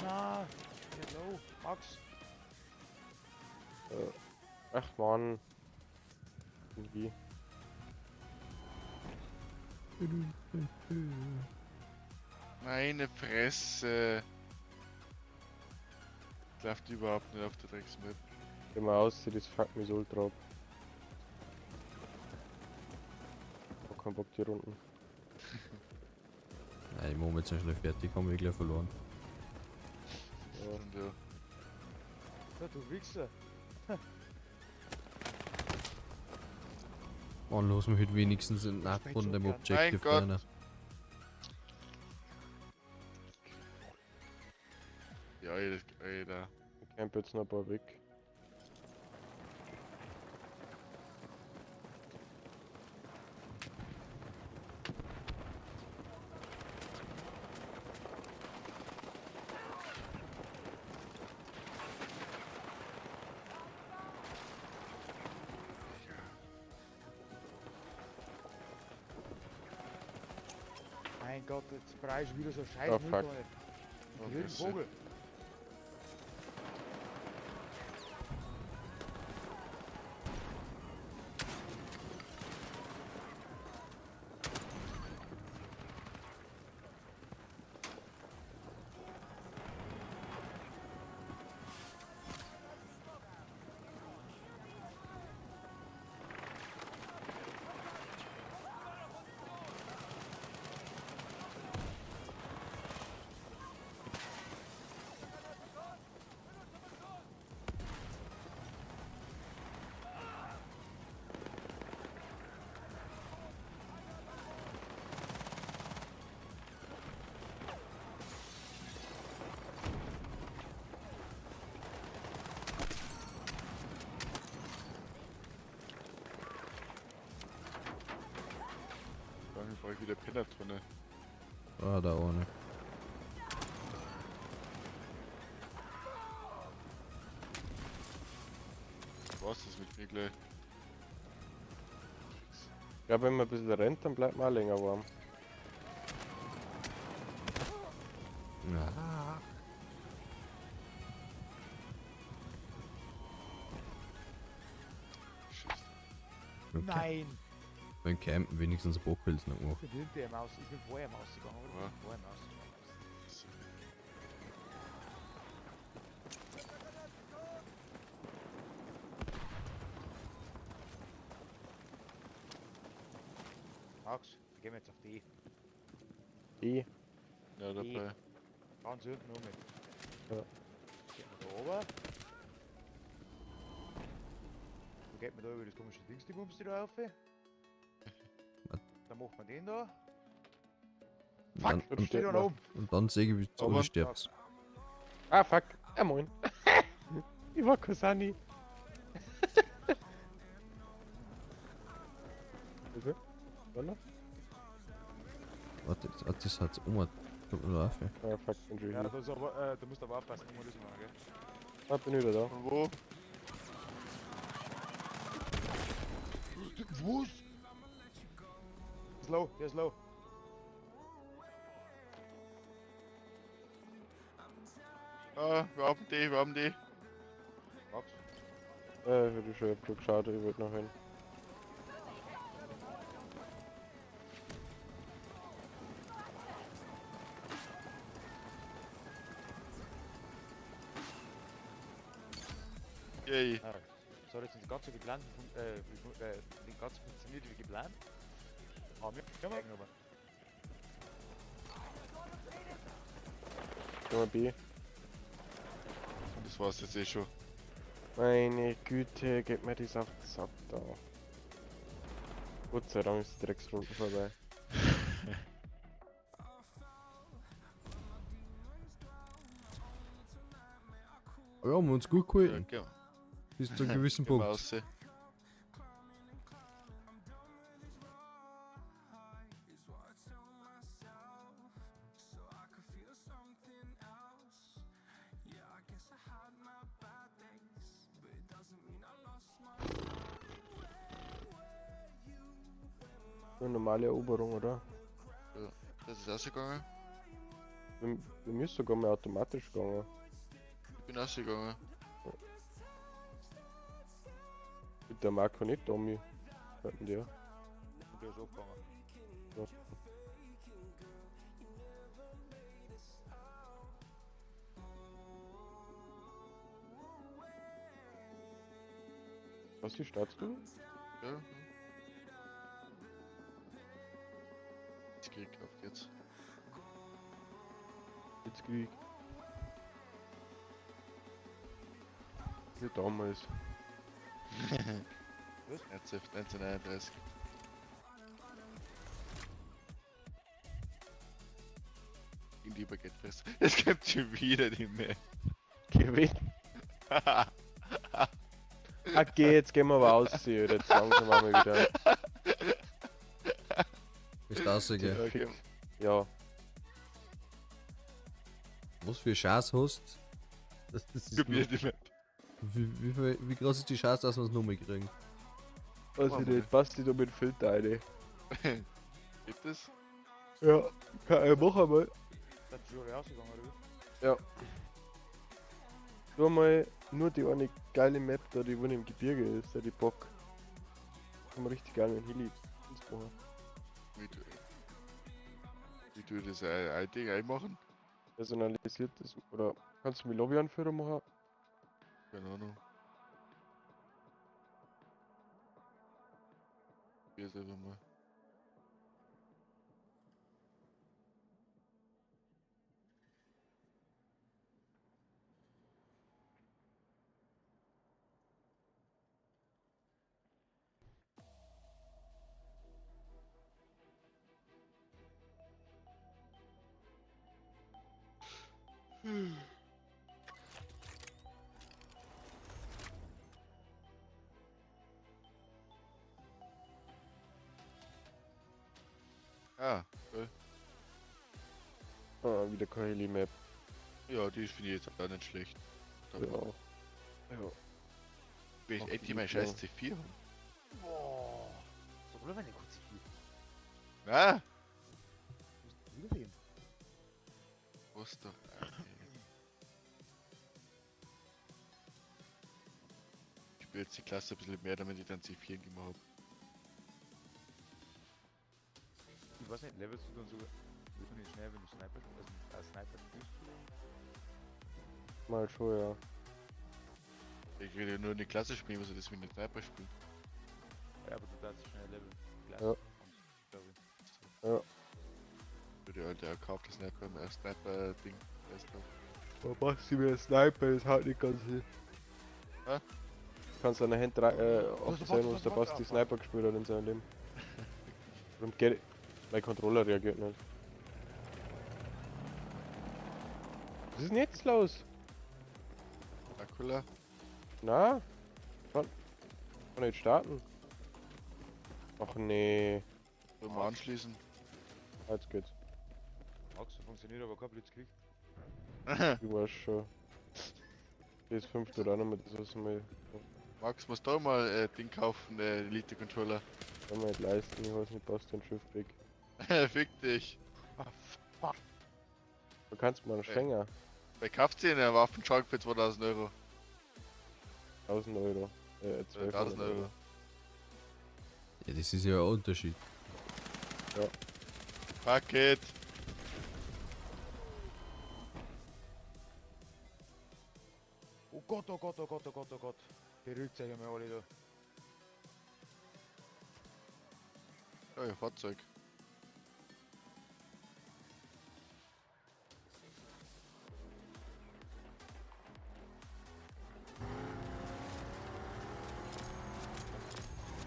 Na, hello, Max. Ach man. Irgendwie. Meine Fresse. Läuft überhaupt nicht auf der Drecksmap. Wenn man aussieht, das fuckt mich so ultra ab. Ich hab keinen Bock die Runden. Nein, ich mache jetzt noch schnell fertig, haben wir gleich verloren. Ja. Und ja. Ja, du Wichser. Mann, lass mich heute wenigstens in Ich von so dem gern. Objective Mein Gott. rein. Ja, Alter, Alter. Ich camp jetzt noch ein paar weg. Mein Gott, jetzt brauche ich wieder so scheiß Oh, fuck. Mülltonne. Oh, Wilden Mist. Vogel. Dann brauche ich wieder Pennertonne. Ah, da ohne. Was ist mit mir gleich? Ja, wenn man ein bisschen rennt, dann bleibt man auch länger warm. Ja. Scheiße. Okay. Nein! Beim Campen wenigstens ein paar Kills noch gemacht. Ich bin hinter ihm aus. Ich bin vorher ihm ausgegangen, oder? Ja. Ich bin vorher ihm ausgegangen. Max, wir gehen jetzt auf D. E. Ja, dabei. Ganz unten um. Ja. Geht man da oben. Dann geht man da über das komische Dings, die Bums, die da rauf. Dann macht man den da. Und Fuck, dann, und und, Steht da oben. und dann sehe ich, wie du Aber- alle stirbst. Ah, fuck. Ja, moin. Ich war Kosani. Bitte? Oder? Warte, das hat's um. Kommt nur rauf. Ah, fuck, bin schon Ja, wieder. da, ist aber, da musst du aber aufpassen, immer das machen, gell? Ah, bin wieder da. Von wo? Was? Der ist low, der ist low. Ah, wir haben die, wir haben die. Max, Ich hab schon, hab schon geschaut, ich wollte noch hin. Yay. ah, das hat jetzt nicht ganz so geplant, nicht ganz so funktioniert wie geplant. Aber wir haben wir. Gehen wir B. Und das war's jetzt eh schon. Meine Güte, geht mir das auf den Sack da. Gott sei Dank ist die Drecksrunde vorbei. Ja, haben wir uns gut Ja, gehalten. gehen Bis zu einem gewissen wir Punkt. raus. Nur normale Eroberung, oder? Das ist rausgegangen. Bei mir ist sogar mal automatisch gegangen. Ich bin rausgegangen. Mit der Marco nicht, Tommy. Hört der? Und der ist hochgegangen. Ja. Was, wie startest du? Ja. Jetzt Krieg, auf geht's. Jetzt krieg. Wie damals. 1931. In die Baguette-Fresse. Es gibt schon wieder die Map. Gewinn. Okay, jetzt gehen wir aber aus, hier. Jetzt langsam machen wir wieder. Bist rausgegangen. Okay. Ja, Was für Chance hast das, das ist Gib mir nur, die Map. wie groß ist die Chance, dass wir es nochmal kriegen? weiß ich nicht, passt die da mit Filter rein? Gibt es? Ja, kann, mach einmal. Dann ist schon rausgegangen, oder wie? Ja. Tu mal nur die eine geile Map da, die wo im Gebirge ist, da die Bock. Kann man richtig geil mit dem Heli machen. Wie du das ein Ding einmachen? Personalisiertes oder kannst du mit Lobbyanführer machen? Keine Ahnung. Probier's einfach mal. Ah, cool. Ah, wieder keine Heli-Map. Ja, die finde ich jetzt auch nicht schlecht. Da Ja. Ja. will ich Auch endlich die mein ist scheiß ja. C4 haben. Boah. So blöd, wenn ich kurz hier. Na, Musst du wiedersehen. was doch. Ich spiele jetzt die Klasse ein bisschen mehr, damit ich dann C4 gemacht habe. Ich weiß nicht, levelst du dann sogar. Wird man nicht schnell, wenn du Sniper spielst? Also, Sniper spielst? Mal schon, ja. Ich will ja nur eine Klasse spielen, was soll das mit einem Sniper spielen? Ja, aber du darfst schnell leveln. Klasse. Ja. Und, glaub ich. Ja. Für die alte erkaufte Sniper, Sniper-Ding. Weißt du? Aber Basti mir Sniper, das haut nicht ganz hin. Hä? Kannst an der Hand Was, aufzählen, was, was der was, Basti was? Sniper gespielt hat in seinem Leben. Warum geht. Mein Controller reagiert nicht. Was ist denn jetzt los? Dracula? Na? Kann ich starten? Ach nee. Sollen wir anschließen? Jetzt geht's. Max, funktioniert aber kein Blitzkrieg. Du weißt schon. PS5 tut auch noch mit, das was wir Max, musst du mal Ding kaufen, Elite Controller. kann man nicht leisten. Ich weiß nicht, Bastian Schiffweg. Fick dich. Ah, fuck. Du kannst mal einen Schenker. Wer kauft sich denn einen Waffenschrank für 2000 Euro? 1000 Euro. 1200 1000 Euro. Ja, das ist ja ein Unterschied. Fuck it. Oh Gott, oh Gott, oh Gott, oh Gott, oh Gott. Beruhigt euch einmal alle da. Ja, ja, Fahrzeug.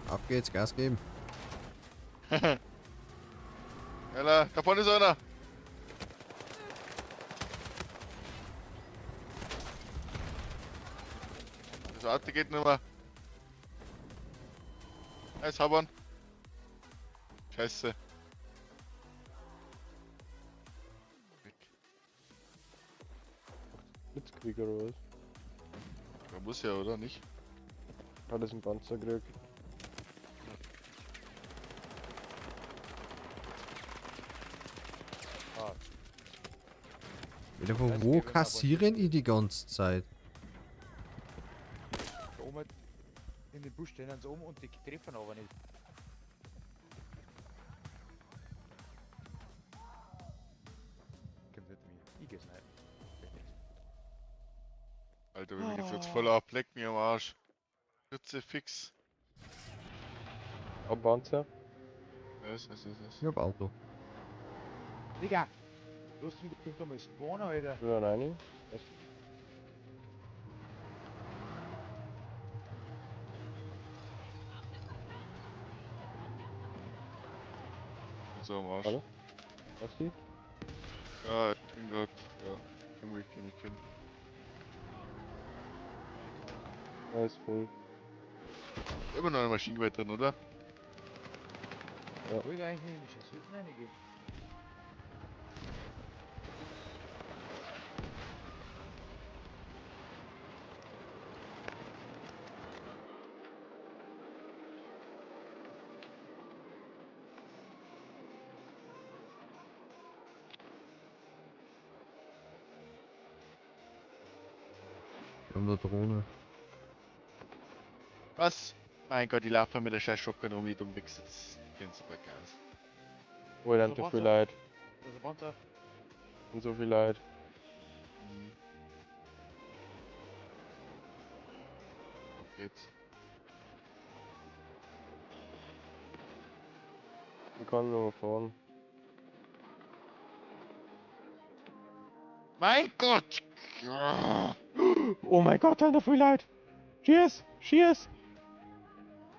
Ab geht's, Gas geben. Ella, da vorne ist einer. Das Auto geht nicht mehr. Nice, hab ihn. Scheiße. Weg. Blitzkrieg oder was? Man muss ja, oder nicht? Hat es einen Panzer gekriegt. Ah, Wieder von Das wo geht, wenn man kassieren die die ganze Zeit? da oben in den Busch stehen sie um und die treffen aber nicht. Kommt nicht mir. Ich geh snipen. Vielleicht nix. Alter, wenn mich jetzt voll ab, leck mir am Arsch. Ritze fix. Am Panzer? Was, was, was, was? Ich hab Auto. Digga! Lass mich doch mal spawnen, Alter. Oder nein? Was? So am Arsch. Hallo? Basti? Ja, ich bin grad, ja, irgendwie kann ich kennen. Ja, ist voll. Immer noch eine Maschinengewehr drin, oder? Wo ich eigentlich in die scheiß Hütten reingehen? Wir haben eine Drohne. Was? Mein Gott, die laufen mit der scheiß Shotgun rum, die dumm Wichser. Das gehen super Gas. Oh, dann so viel Leid. Das ist ein Panzer. Und so viel Leid. Mhm. Auf geht's. Ich kann nur fahren. Mein Gott! Ja. Oh mein Gott, Alter, viel Leid. Cheers! Cheers!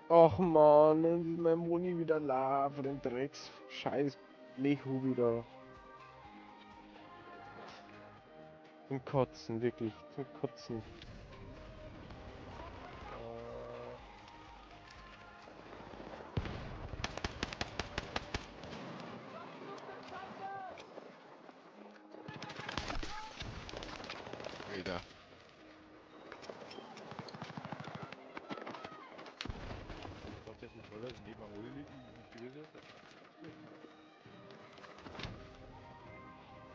Och man, dann ist mein Moni wieder la von dem Drecks. Scheiß Lehu wieder. Zum Kotzen, wirklich. Zum Kotzen. Wieder. Ich glaube, das ist toll, dass neben am Oli liegt und die ist.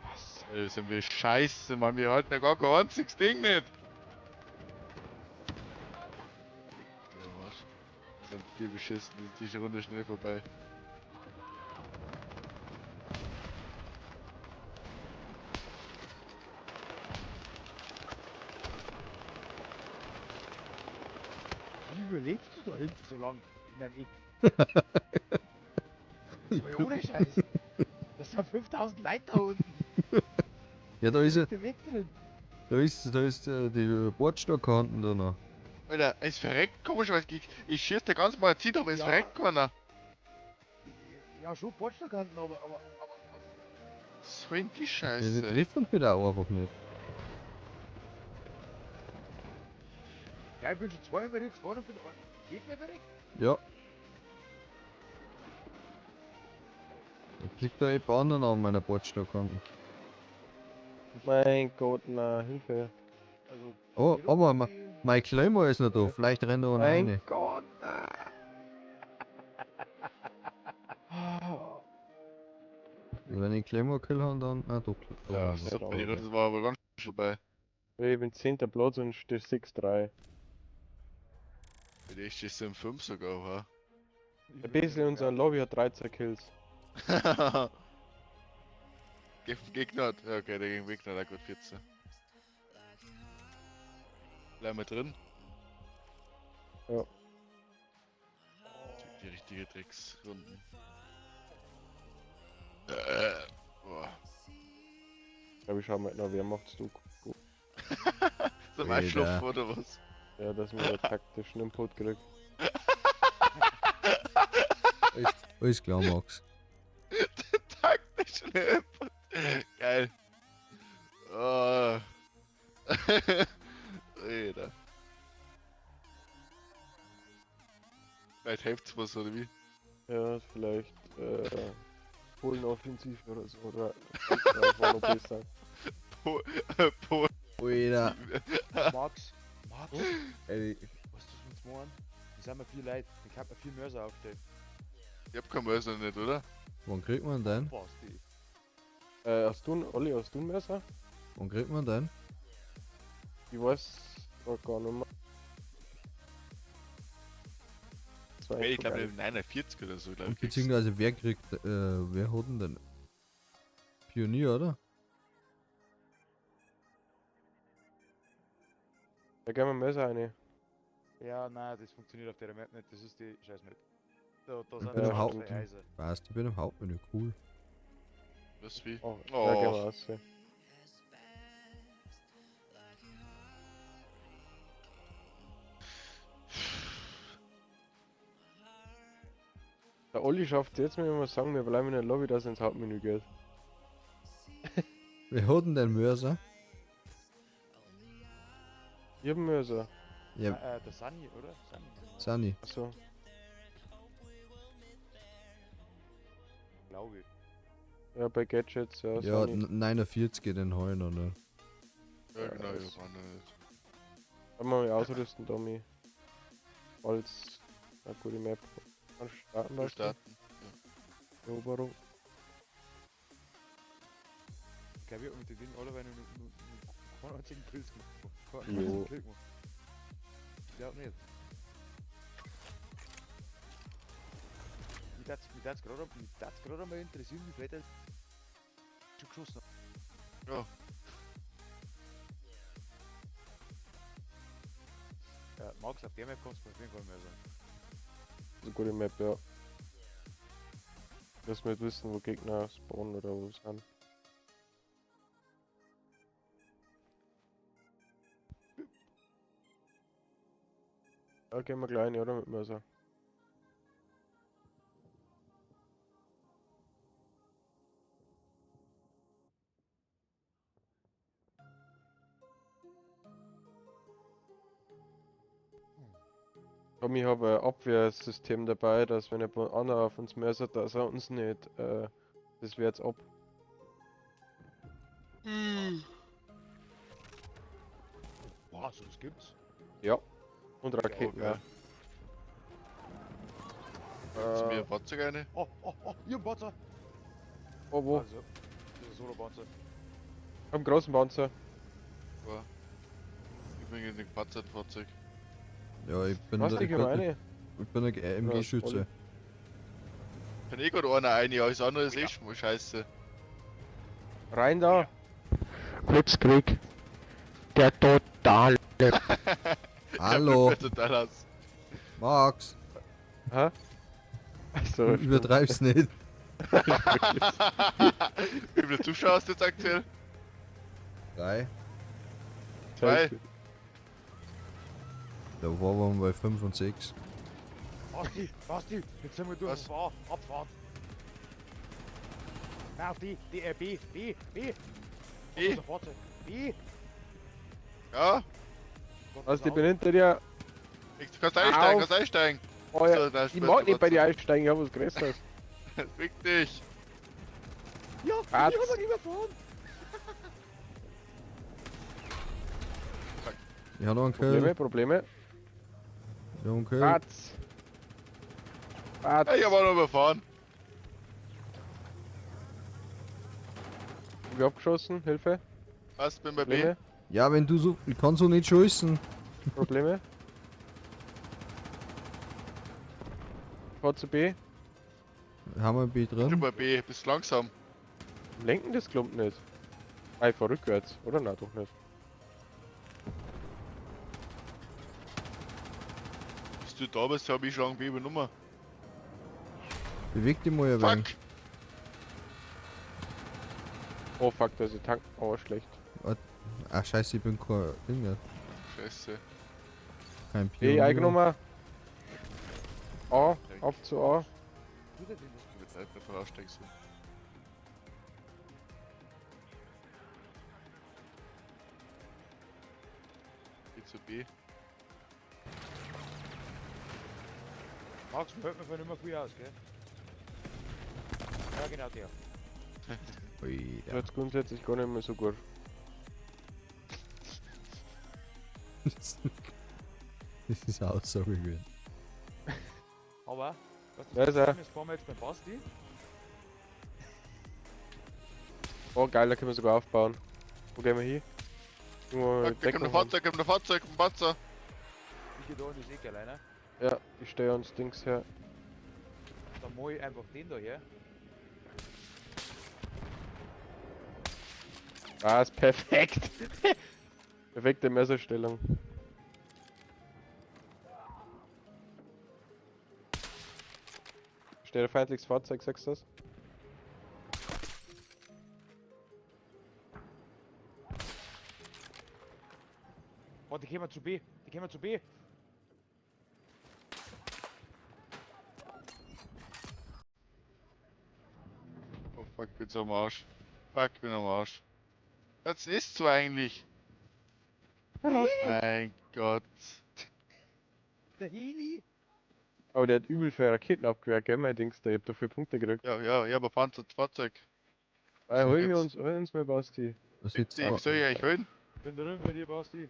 Was? Ey, sind wir scheiße, Mann. Wir halten ja gar kein einziges Ding nicht. Ja, was? Sind viel beschissen, ist die Runde schnell vorbei. Wie überlebst du da hinten so lang in einem Eck? Das war ja ohne Scheiß. Das sind 5000 Leute da unten. Ja, da ist er. Der Weg drin. Da ist die Bordstockhanden da noch. Alter, es verreckt komischerweise. Ich schieß da ganz mal Zeit, aber es Ja. verreckt keiner. Ja, schon Bordstockhanden, aber Was soll denn die Ja, die Scheiße? treffen wieder auch einfach nicht. ja, ich bin schon zweimal verreckt gefahren und bin Gegner verreckt. Ja. Ich krieg da jemand anderen an meiner Bordstockhanden. Mein Gott, na, Hilfe. Also, Oh, aber mein Claymore ist noch da. Vielleicht rennt er auch noch Mein rein. Gott, na. Wenn ich Claymore kill habe, dann. Ah, doch. doch Ja, nicht. super, die Runde war aber ganz schön vorbei. Ich bin 10. Platz und stehe 6-3. Die ist 5 sogar, wa? Der Bissl in unserer Lobby hat 13 Kills. Gegen Gegner hat. Ja, okay, der gegen Gegner hat auch gut 14. Bleiben wir drin? Ja. Die richtige Drecksrunden. Boah. Ich glaube, ich schau mal nach, wer macht's du? Zum Alter. Einschlafen oder was? Ja, dass wir da taktischen Input kriegt. Alles klar, Max. Taktischen Input. Geil. Oh. Alter. Vielleicht hilft's was, oder wie? Ja, vielleicht Polen offensiv oder so. Oder war noch besser. Polen. Alter. Max, Max, Ey, was ist das mit machen? Da sind wir 4 Leute, da kann man 4 Mörser aufstellen. Ich hab keinen Mörser nicht, oder? wann kriegt man den? Was, die? Hast du einen, Olli, hast du einen Messer? Wann kriegt man den? Ich weiß grad gar nicht mehr. Das war Ich echt glaube geil. 49 oder so, glaub ich. Beziehungsweise wer kriegt, wer hat denn den? Pionier, oder? Da gehen wir Messer rein. Ja, nein, das funktioniert auf der Map nicht, das ist die scheiß Map. Da Ich sind bin im ja Haupt. zwei Häuser. Passt, ich bin im Hauptmenü, cool. Was wie? Oh, Oh. da gehen wir raus. Der Olli schafft jetzt, wenn wir sagen, wir bleiben in der Lobby, dass er ins Hauptmenü geht. Wer hat denn den Mörser? Ich hab einen Mörser. Ja, Der Sunny, oder? Sunny. Sunny. Achso. Glaube ich. Ja, bei Gadgets, ja. Ja, Sunny. 49 den heulen noch nicht. Ja, genau, Ja, ich hab auch noch nicht. Kann man mal ausrüsten, Tommy. Als eine gute Map. Kannst du starten, Wir weißt du? starten. Eroberung. Ich glaube, ich hab mit den Ding alle noch Keinen einzigen Pilz gemacht. Keinen Jo. einzigen Kill gemacht. Ich glaub nicht. Mich tät's grad einmal interessieren, wie viel der schon geschossen hat. Ja. Ja, Max, auf der Map kannst du auf jeden Fall mehr sein. Das ist eine gute Map, ja. Dass wir nicht wissen, wo Gegner spawnen oder wo sie sind. Da gehen wir gleich rein, oder? Mit Mörser. Komm, ich habe ein Abwehrsystem dabei, dass wenn jemand anderer auf uns mörsert, dass er uns nicht, das wehrt ab. Was, das gibt's? Ja. Und Raketen, geil. ja. Ist mir ein Fahrzeug eine? Oh, oh, oh, hier ein Panzer! Oh, wo? Also, das ist ein Solo-Panzer. Ich hab einen großen Panzer. Ja. Ich bin in dem Fahrzeug. Ja, ich bin Was, der, die ich bin, Gemeine? ich bin ein MG-Schütze. Kann eh gerade einer rein, ja, alles andere ist eh schon scheiße. Rein da! Blitzkrieg. Der totale. Hallo, Der total aus. Max. Hä? Achso, Übertreib's nicht. Wie viele Zuschauer hast du jetzt aktuell? 3. Zwei. Davor waren wir bei 5 und 6. Basti, Basti, jetzt sind wir durch. Was? Auf A, Abfahrt. Nein, auf D, D, B, B, B. B? Unser Fahrzeug. B. Ja, Gott, Was, das ich bin hinter dir. du kannst einsteigen, Auf. kannst einsteigen. Oh ja. So, da Ich mag nicht bei dir einsteigen, ich hab was Größeres. Fick dich. Ja, Batz. ich hab ihn überfahren. Ich hab noch einen Probleme, Kill. Probleme. Ich hab einen Kill. Batz. Batz. Ja, ich hab auch noch überfahren. Ich bin abgeschossen, Hilfe. Was, bin bei B. Probleme, Ja, wenn du so. Ich kann so nicht schießen. Probleme. Fahr zu B. Haben wir B Bin drin? bei B, bist langsam. Lenken das Klump nicht. Ah, ich fahr rückwärts, oder? Nein, doch nicht. Bis du da bist, hab ich schon B übernommen. Beweg dich mal ein wenig. Fuck! Oh fuck, da ist der Tank. Oh, schlecht. Ach scheiße, ich bin kein Ding nicht. Scheiße. Kein B Pionier. eingenommen. A, auf zu A. Ich würde einfach aussteigen sollen. Geh zu B. Max, hört mir von immer viel aus, gell? Ja, genau der. Alter. Jetzt grundsätzlich gar nicht mehr so gut. Das ist eine Aussage gewesen. Aber, was Da ist er. Das fahren wir jetzt beim Basti. Oh geil, da können wir sogar aufbauen. Wo gehen wir hin? Irgendwo mit Fuck, da kommt Deckung ein Fahrzeug, kommt ein Fahrzeug, ein Panzer. Ich geh da in das Eck alleine. haben. Ja, ich stelle uns Dings her. Dann mach ich einfach den da her. Ah, ist perfekt. Perfekte Messerstellung. Steht ein feindliches Fahrzeug, sagst du das? Oh, die kommen zu B. Die kommen zu B. Oh fuck, bin so am Arsch. Fuck, bin am Arsch. Was ist so eigentlich? Mein Gott. Der Heli. Aber der hat übel viele Raketen abgewehrt, gell, mein Dings da. Ich hab dafür Punkte gekriegt. Ja, ja, ich hab ein Panzer, Fahrzeug. Ah, holen wir Jetzt. uns, holen uns mal, Basti. Was jetzt? Ich soll ich eigentlich holen? Bin drin bei dir, Basti.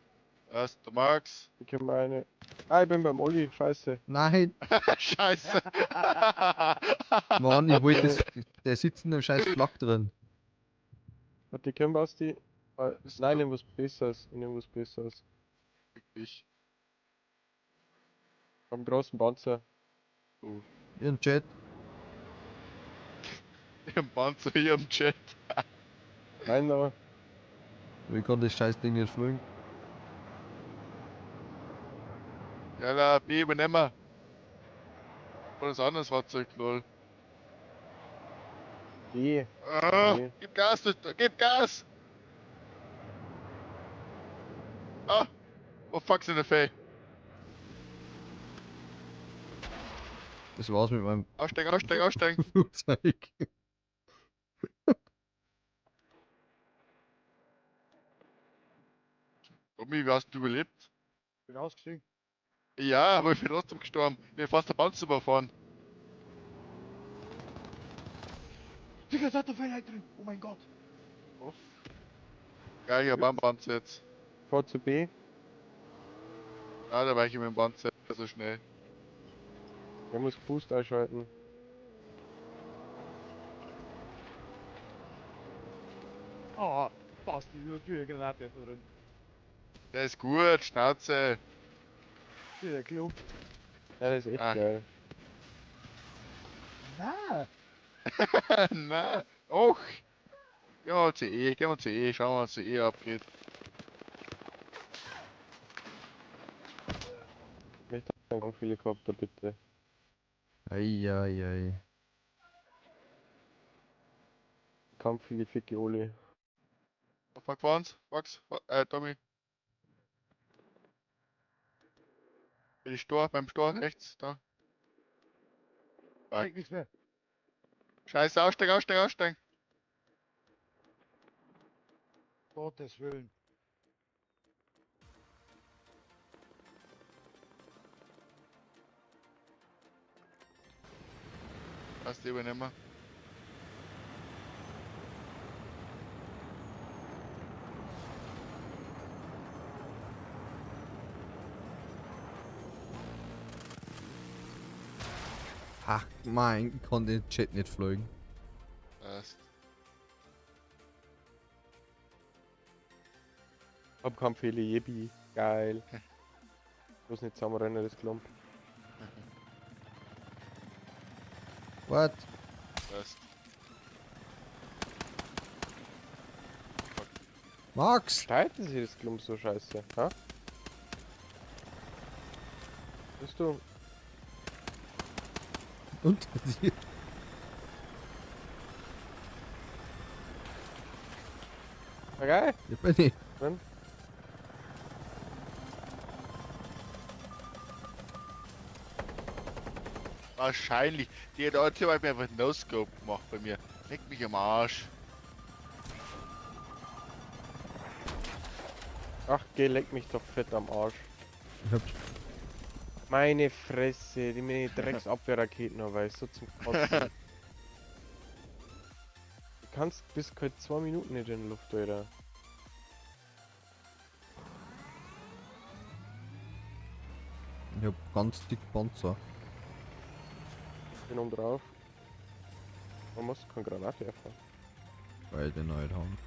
Was, der Max. Ich kenn meine. Ah, ich bin beim Olli, scheiße. Nein! Scheiße. Mann, ich wollte das. Der sitzt in dem scheiß Flak drin. Warte, ich kenn Basti. Nein, nimm was Besseres. Ich nehm was Besseres. Ich. Am großen Panzer. Ihren Chat. Im Panzer hier im Chat. Nein, aber. Ich kann das scheiß Ding nicht fliegen. Ja, la, B übernehmen. Oder das anderes Fahrzeug, lol. B. Ah, Okay. gib Gas, du, gib Gas! Ah! Oh fuck, sind der Fee. Das war's mit meinem Aussteigen, aussteigen, aussteigen. Flugzeug. Tommy, wie hast du überlebt? Bin ausgestiegen. Ja, aber ich bin trotzdem gestorben. Ich bin fast der Panzer überfahren. Digga, da hat der Fehler drin. Oh mein Gott. Geil, ich hab einen Panzer jetzt. Fahr zu B. Ah, da war ich mit dem Panzer so schnell. Der muss Boost einschalten. Ah, passt. Die Granate ist da drin. Der ist gut, Schnauze. Der Klub. Ja, das ist echt Ah. geil. Na. Na, och. Gehen wir mal zu E, gehen wir zu E, schauen wir mal, was zu E abgeht. Ich möchte einen Kampfhelikopter, bitte. Eieiei. Kampfheli, Ficke Oli. Oh, fuck, vor uns. Max, Tommy. Bin ich Stor, beim Stor, rechts, da. Fuck. Nichts mehr. Scheiße, aussteigen, aussteigen, aussteigen. Gottes Willen. Lass die übernehmen. Ach mein, ich kann den Chat nicht fliegen. Passt. Hab Kampfheli, Jebi. Geil. Bloß nicht zusammenrennen, das Klump. What? Passt. Max! Streiten sie das Klump so scheiße, ha? Bist du? Und dir. Na geil. Ich bin ich. Drin. Wahrscheinlich. Die hat heute hat mir einfach No-Scope gemacht bei mir. Leck mich am Arsch. Ach, geh, leck mich doch fett am Arsch. Ich hab Meine Fresse, die mir die Drecksabwehrraketen weißt so zum Kotzen. Du kannst bis keine 2 Minuten nicht in der Luft, Alter. Ich hab ganz dick Panzer. Ich bin oben drauf. Man muss keine Granate werfen. Weil den halt haben.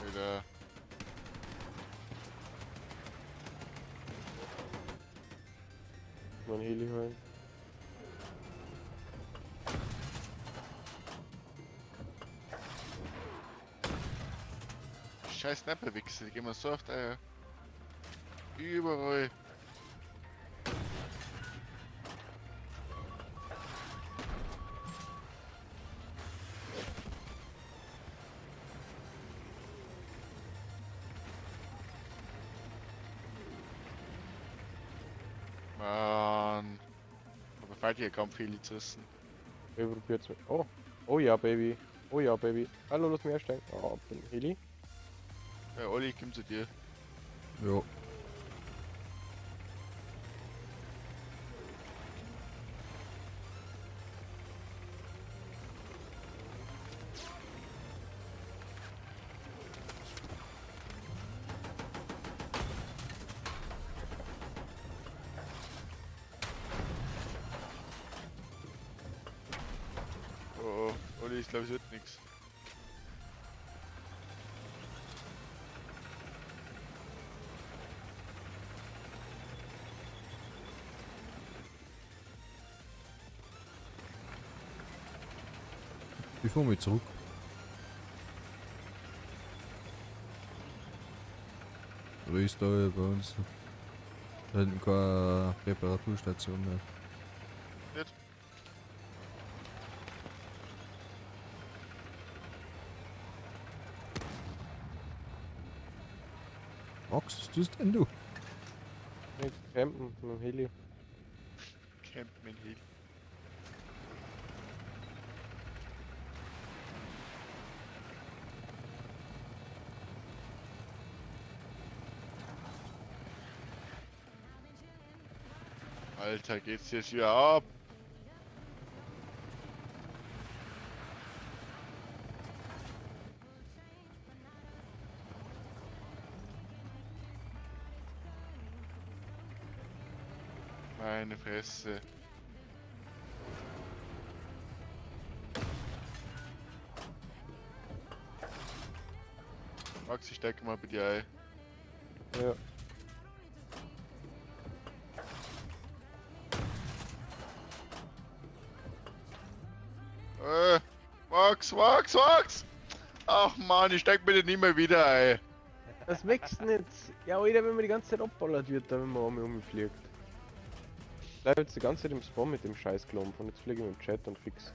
Alter. Mein Heli holen. Scheiß Sniper-Wichse, die gehen wir so oft Eier. Überall. Mann. Aber fällt hier kaum viel zerrissen. Ich probiert's mit. Oh. Oh ja, Baby. Oh ja, Baby. Hallo, lass mich einsteigen. Oh, bin Heli. Ja, Olli, ich komm zu dir. Jo. Ich glaube, es wird nichts. Ich fahr mal zurück. Oder ist da bei uns da hinten keine Reparaturstation mehr? Nicht? Max, was tust denn du? Mit campen mit dem Heli. Camp mit Heli. Alter, geht's jetzt hier ab? Meine Fresse. Max, ich steige mal bei dir ein. Ja. Max, Max, Max! Ach man, ich steig bitte nie mehr wieder ein. Das wächst nicht. Ja, Alter, wenn man die ganze Zeit abballert wird, da wenn man einmal umfliegt. Ich bleib jetzt die ganze Zeit im Spawn mit dem Scheißklump und jetzt fliege ich mit dem Chat und fix.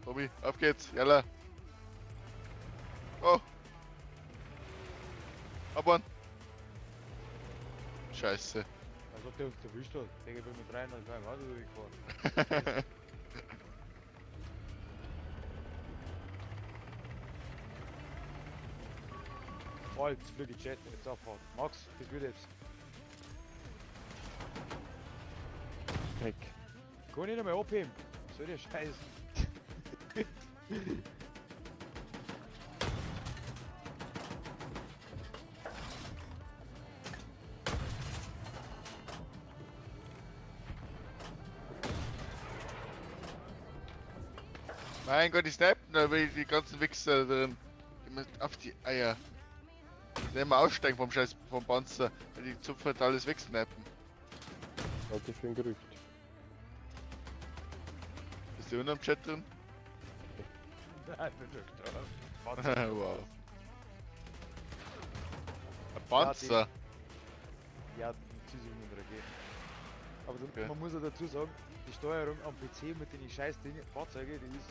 Tommy, auf geht's, jalla. Oh. Abbauen. Scheiße. Als ob der uns erwischt hat. Digga, ich bin mit 300 km/h durchgefahren. Oh, jetzt fliege ich Jet, jetzt abfahren. Max, das wird jetzt. Dreck. Kann ich nicht einmal abheben. Was soll der Scheiß? Mein Gott, die snipen da die ganzen Wichser drin. Die müssen auf die Eier. Die immer aussteigen vom Scheiß vom Panzer, weil die zupfen halt alles wegsnipen. Halte ich für ein Gerücht. Bist du unten im Chat drin? Nein, ich bin schon gestorben. Wow. Ein Panzer. Ja, die sind mit Raketen. Aber Okay. man muss ja dazu sagen, die Steuerung am PC mit den scheiß Dingen, Fahrzeuge, die ist.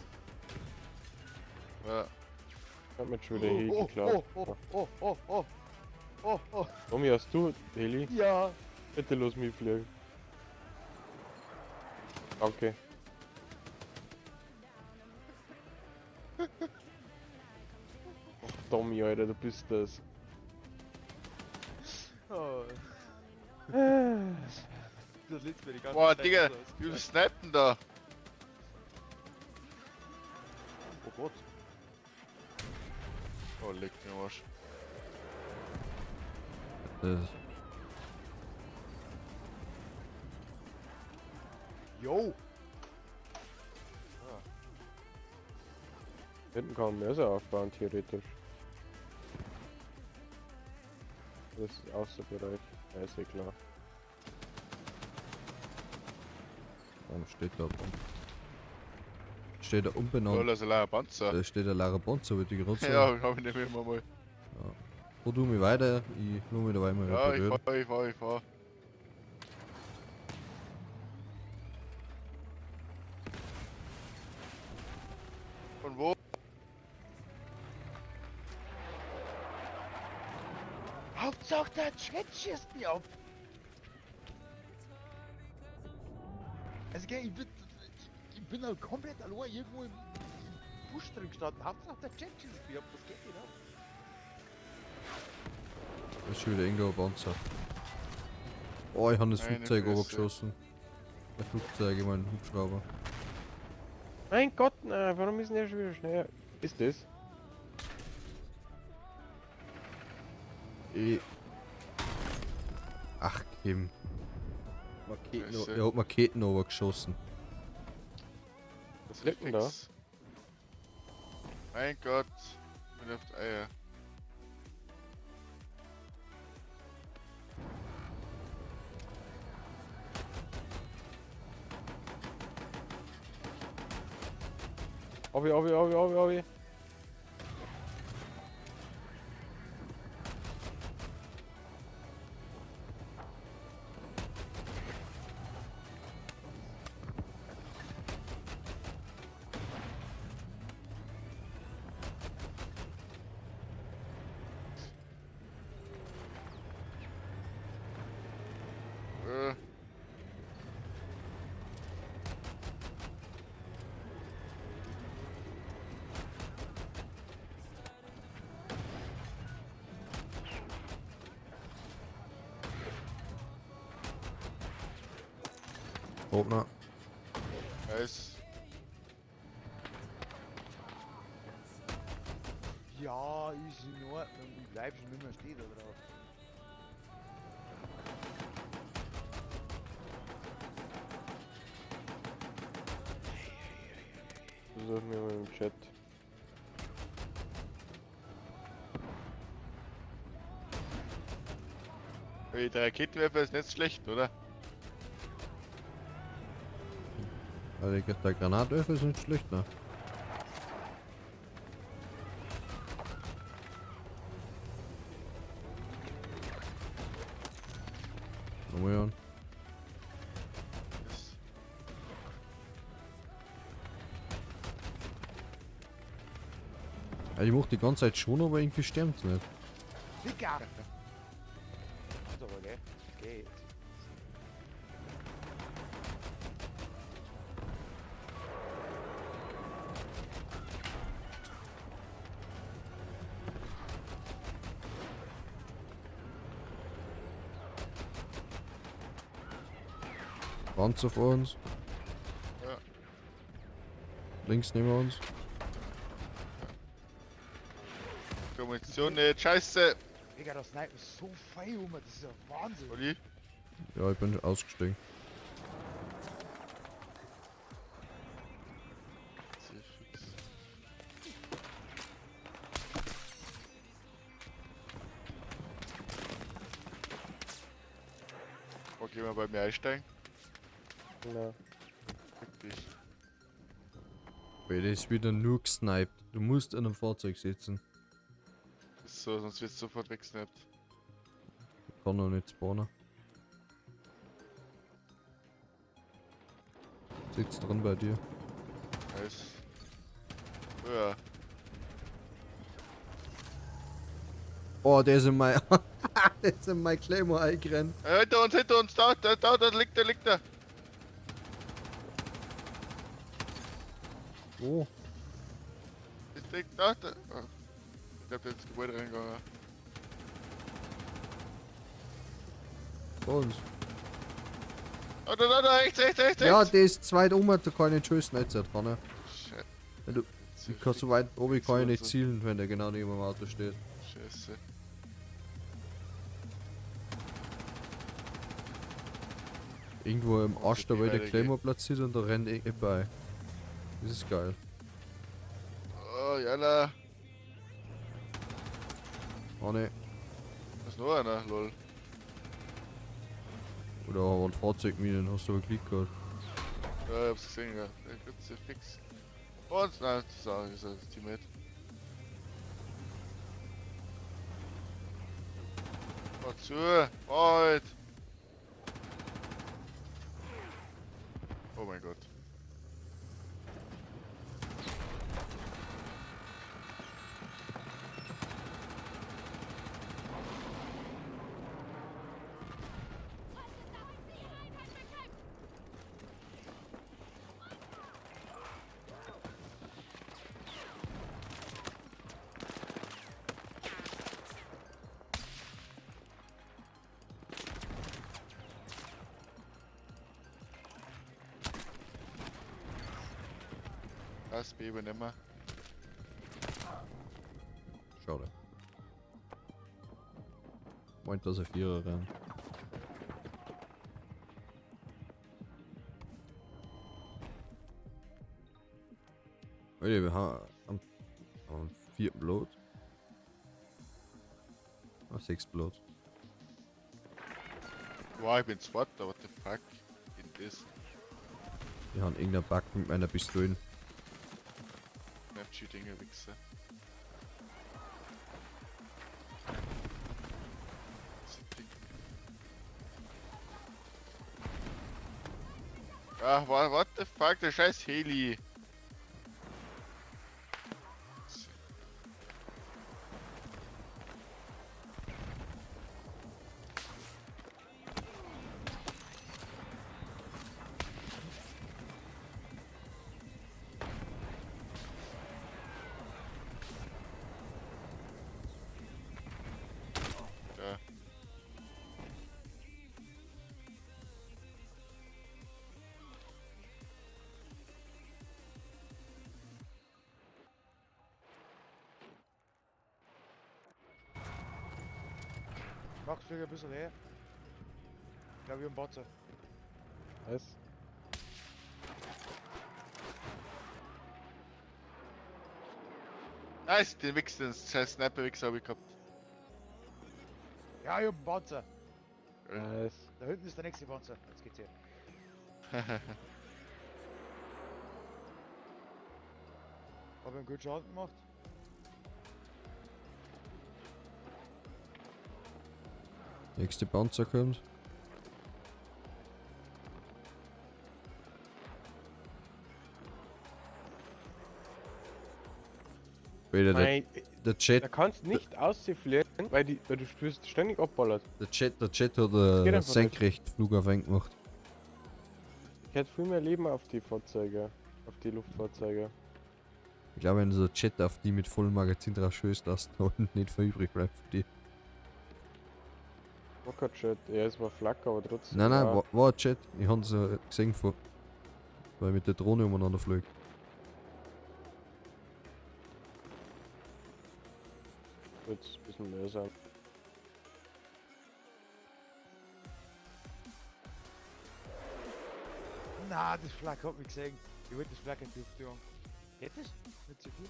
Ja. Ich hab mir jetzt schon wieder Heli oh, geklaut. oh, oh, oh, oh, oh, oh, Tommy, hast du Heli? ja. Bitte los mich fliegen. Danke. Ach, Tommy, Alter, du bist das. Oh. Das letzte mir die ganze Boah, Zeit Digga, so aus. wie snipen da? Oh Gott. Oh, leck mir am Arsch. Das, Yo! Hinten kann man Mörser aufbauen, theoretisch. Das ist außer Bereich. Ja, ist eh klar. warum steht da Steht da umbenannt? Oh, das ist ein Panzer. Da steht der Lara Panzer, würde ich gerade sagen. Ja, hab ich nicht mehr mal. Fahr du mich weiter, ich muss mich dabei mal Ja, ich reparieren. fahr, ich fahr, ich fahr. Von wo? Hauptsache der Chat schießt mich ab! Also gell, ich bin halt komplett allein irgendwo im Busch drin gestanden. Hauptsache der Chat schießt mich ab. Was geht denn ab? Da ist schon wieder irgendwo ein Panzer. Oh, ich habe das Meine Flugzeug Fresse. übergeschossen. Der Flugzeug, ich mein Hubschrauber. Mein Gott, na, warum ist denn der schon wieder schnell? Ist das? Ich... Ach, Kim. Raketen, Scheiße. er hat Raketen geschossen. Liegt denn da? Fix. Mein Gott. Bin auf die Eier. Obi, obi, obi, obi, obi. Äh, Opener. nice. Ja, ist in Ordnung. Ich bleib schon immer stehen da drauf. Such mir mal im Chat. Hey, der Raketenwerfer ist nicht schlecht, oder? Also der Granatwerfer ist nicht schlecht, ne? Nochmal an. Das Ja, ich mach die ganze Zeit schon, aber irgendwie sterben's nicht. Digga! Ist aber, gell? Geht. Panzer vor uns. Ja. Links neben uns. Munition nicht. Scheiße! Digga, das snipen so fein um, das ist ja Wahnsinn. Olli? Ja, ich bin ausgestiegen. Fix. Okay, mal bei mir einsteigen. Na. Fick dich. Weil das ist wieder nur gesniped. Du musst in einem Fahrzeug sitzen. Ist so, sonst wirst du sofort wegsnappt. Ich kann noch nicht spawnen. Sitzt drin bei dir. Nice. Ja. Oh, der ist in mein. Der ist in mein Claymore eingerannt. Hinter uns, da, da, da, da liegt er, liegt er. Wo? Ich denk, da, da. Oh. Ich glaub, der ist ins Gebäude reingegangen. Vor uns. Oh, da, da, da, rechts, rechts, rechts, Ja, rechts. der ist zu weit oben, da kann ich nicht schießen, jetzt dran. Ne? Scheiße. Wenn du- Ich kann so weit oben kann ich nicht zielen, wenn der genau neben dem Auto steht. Scheiße. Irgendwo im Arsch der Welt der weitergehen. Claymore platziert und da rennt ich bei. Das ist geil. Oh, jalla. Oh ne. Da ist noch einer, lol. Oder waren Fahrzeugminen, hast du aber Glück gehabt. Ja, ich hab's gesehen, ja. Der gibt's ja fix. Und, nein, das ist auch das ist das Teammate. Fahr zu! Halt! Oh mein Gott. Das Baby nimmer. Schade. Meint, dass er Vierer rennt. Alter, wir haben am vierten Blut. Ah, sechs Blut. Wow, ich bin Zweiter, what the fuck? In this. Wir haben irgendeinen Bug mit meiner Pistole. Map Cheating, ihr Wichser. Ah, what the fuck, der scheiß Heli. Da. Max, flieg ein bisschen her. Ich glaube, ich hab einen Panzer. Was? Nice, den Wichser, den scheiß Sniper-Wichser hab ich gehabt. Ja, ich hab einen Panzer. Nice. Da hinten ist der nächste Panzer. Jetzt geht's her. Hab ich einen guten Schaden gemacht. Nächste Panzer kommt. Alter, Nein, der Chat, da kannst du nicht auszufliegen, weil du wirst ständig abballert. der Chat hat geht einfach nicht. senkrecht Flug auf einen gemacht. Ich hätte viel mehr Leben auf die Fahrzeuge, auf die Luftfahrzeuge. Ich glaube, wenn so der Chat auf die mit vollem Magazin drauf schießt, dass da nicht viel übrig bleibt für die. War kein Chat, ja, es war Flak, aber trotzdem. Nein, nein, ja. war ein Chat. Ich hab's ja gesehen vor. Weil mit der Drohne umeinander fliegt. Wird's ein bisschen mehr sein. Na, das Flak hat mich gesehen. Ich wollte das Flak in die Luft jagen. Geht das? Nicht zu viel?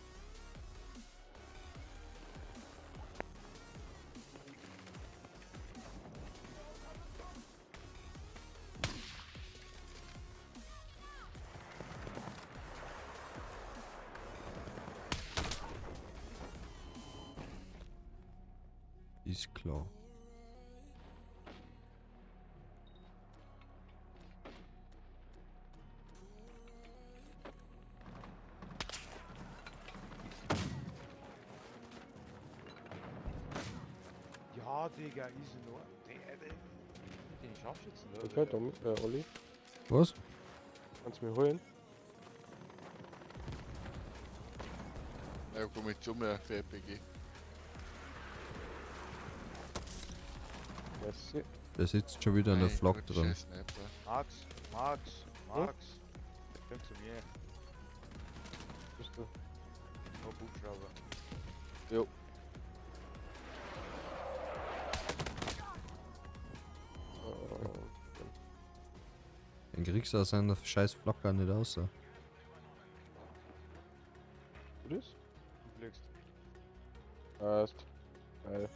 Ist klar. Ja, Digga, ist in Ordnung. Den Scharfschützen, oder? Okay, Dom, Olli, Was? kannst du mir holen? Ja, komm ich zu mir für RPG. Merci. Der sitzt schon wieder in der Mein Flak Gott, drin. scheiß Sniper. Max, Max, Max. Komm zu mir. Bist du? Oh, Hubschrauber. Jo. Den kriegst du aus seiner scheiß Flak gar nicht raus. Du das? Du fliegst. Passt. Geil.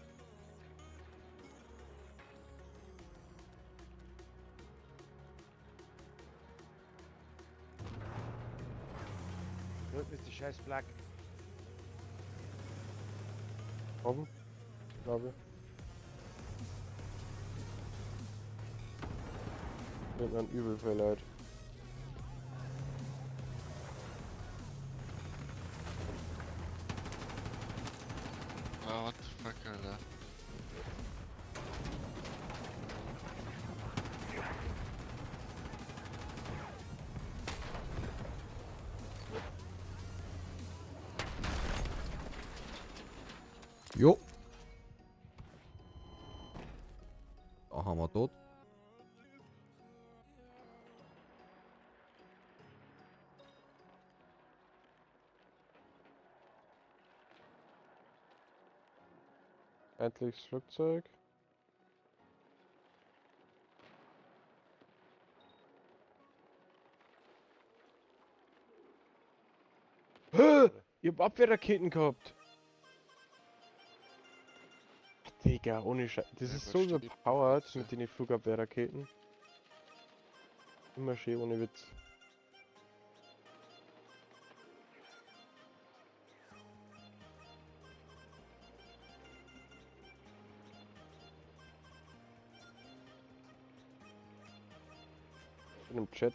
Da hinten ist die scheiß Flak. Oben, glaube ich. Nimmt man übel viel Leid. Ah, what the fuck, Alter. Jo. Da haben wir tot. Endliches Flugzeug. Ich hab Abwehrraketen gehabt. Digga, ohne Scheiß. Das Ja, ist so Gott, steht- überpowered mit den Flugabwehrraketen. Immer schön ohne Witz. Bin im Chat.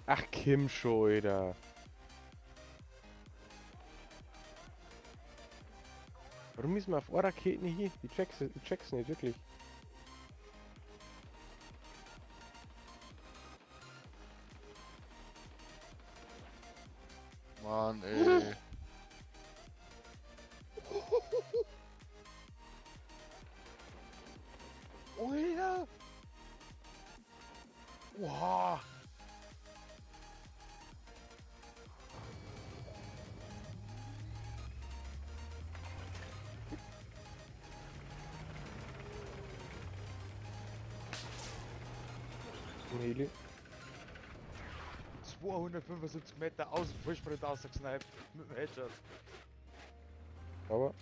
Ach, Kim schon, Alter. Warum ist man auf Raketen hier? Ich check's nicht, wirklich. Mann, ey. Alter! Oha! Ein Heli. 275 Meter aus dem Vollsprint rausgesniped mit dem Headshot. Aber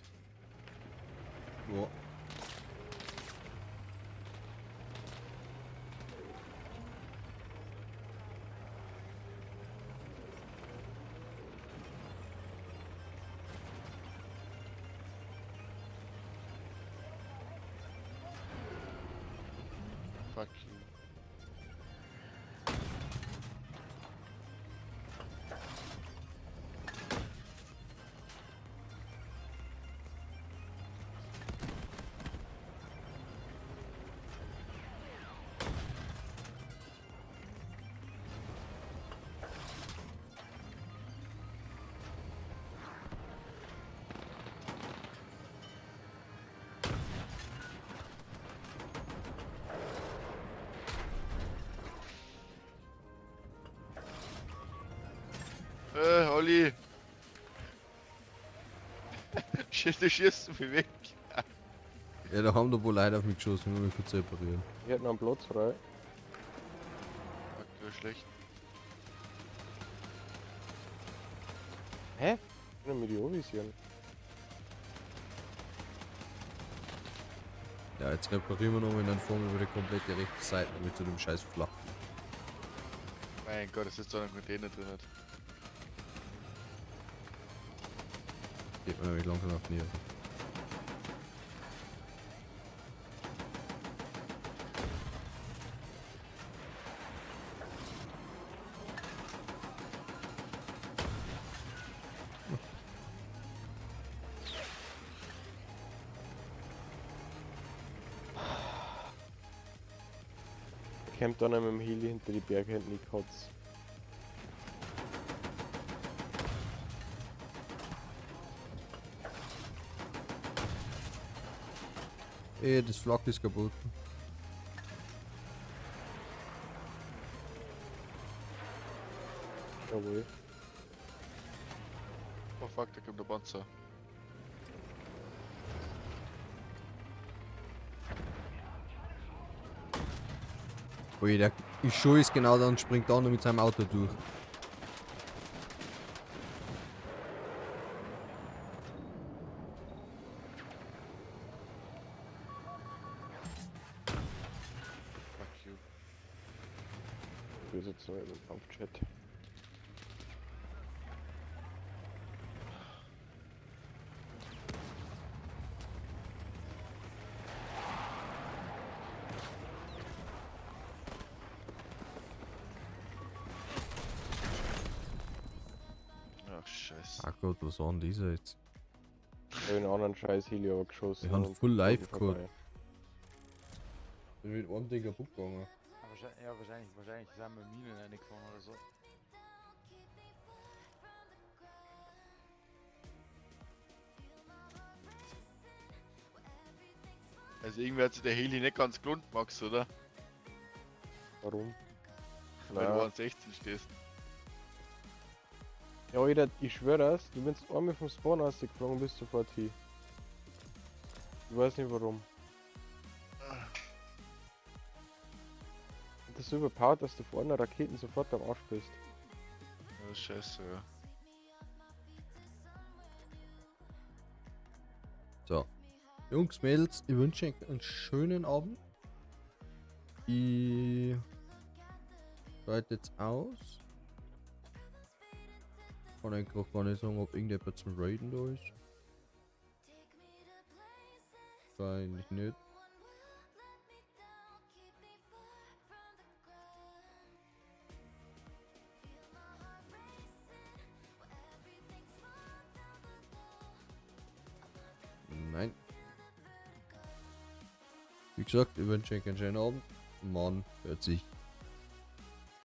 Ja. Fuck you. Olli. Schießt, du schießt mich weg. Ja, da haben da wohl Leute auf mich geschossen, ich muss mich kurz reparieren. ich hätte noch einen Platz frei. Fuck, du schlecht. Hä? Ich kann mit die anvisieren. Ja, jetzt reparieren wir nochmal und dann fahren wir über die komplette rechte Seite mit zu dem scheiß Flach. Mein Gott, es ist so ein Container drin. Hat. Geht mir nämlich langsam auf die Nerven. Campt dann mit dem Heli hinter die Berge hinten die Kotz. Ey, das Flak ist kaputt. Jawohl. Oh fuck, da kommt der Panzer. Ui, der ist schon ist genau da und springt da noch mit seinem Auto durch. Fuck you. Wir sitzen im Kampfchat. Ach, scheiße. Ach Gott, was war denn dieser jetzt? Ich hab einen anderen scheiß Heli aber geschossen. Wir haben und full life vorbei. gehabt. Bin mit einem Ding kaputt gegangen. Ja, wahrscheinlich, ja, wahrscheinlich sind wir Minen reingefahren oder so. Also irgendwie hat sich der Heli nicht ganz gelohnt, Max, oder? Warum? Weil du Na. 1,16 stehst. Ja, Alter, ich schwör das, du bist einmal vom Spawn ausgeflogen, bist sofort hier. Ich weiß nicht warum. Und das ist so überpowered, dass du vorne Raketen sofort am Arsch bist. Das ist scheiße, ja. So. Jungs, Mädels, ich wünsche euch einen schönen Abend. Ich schalte jetzt aus. Kann eigentlich auch gar nicht sagen, ob irgendjemand zum Raiden da ist. Wahrscheinlich nicht. Nein. Wie gesagt, ich wünsche euch einen schönen Abend. Man hört sich.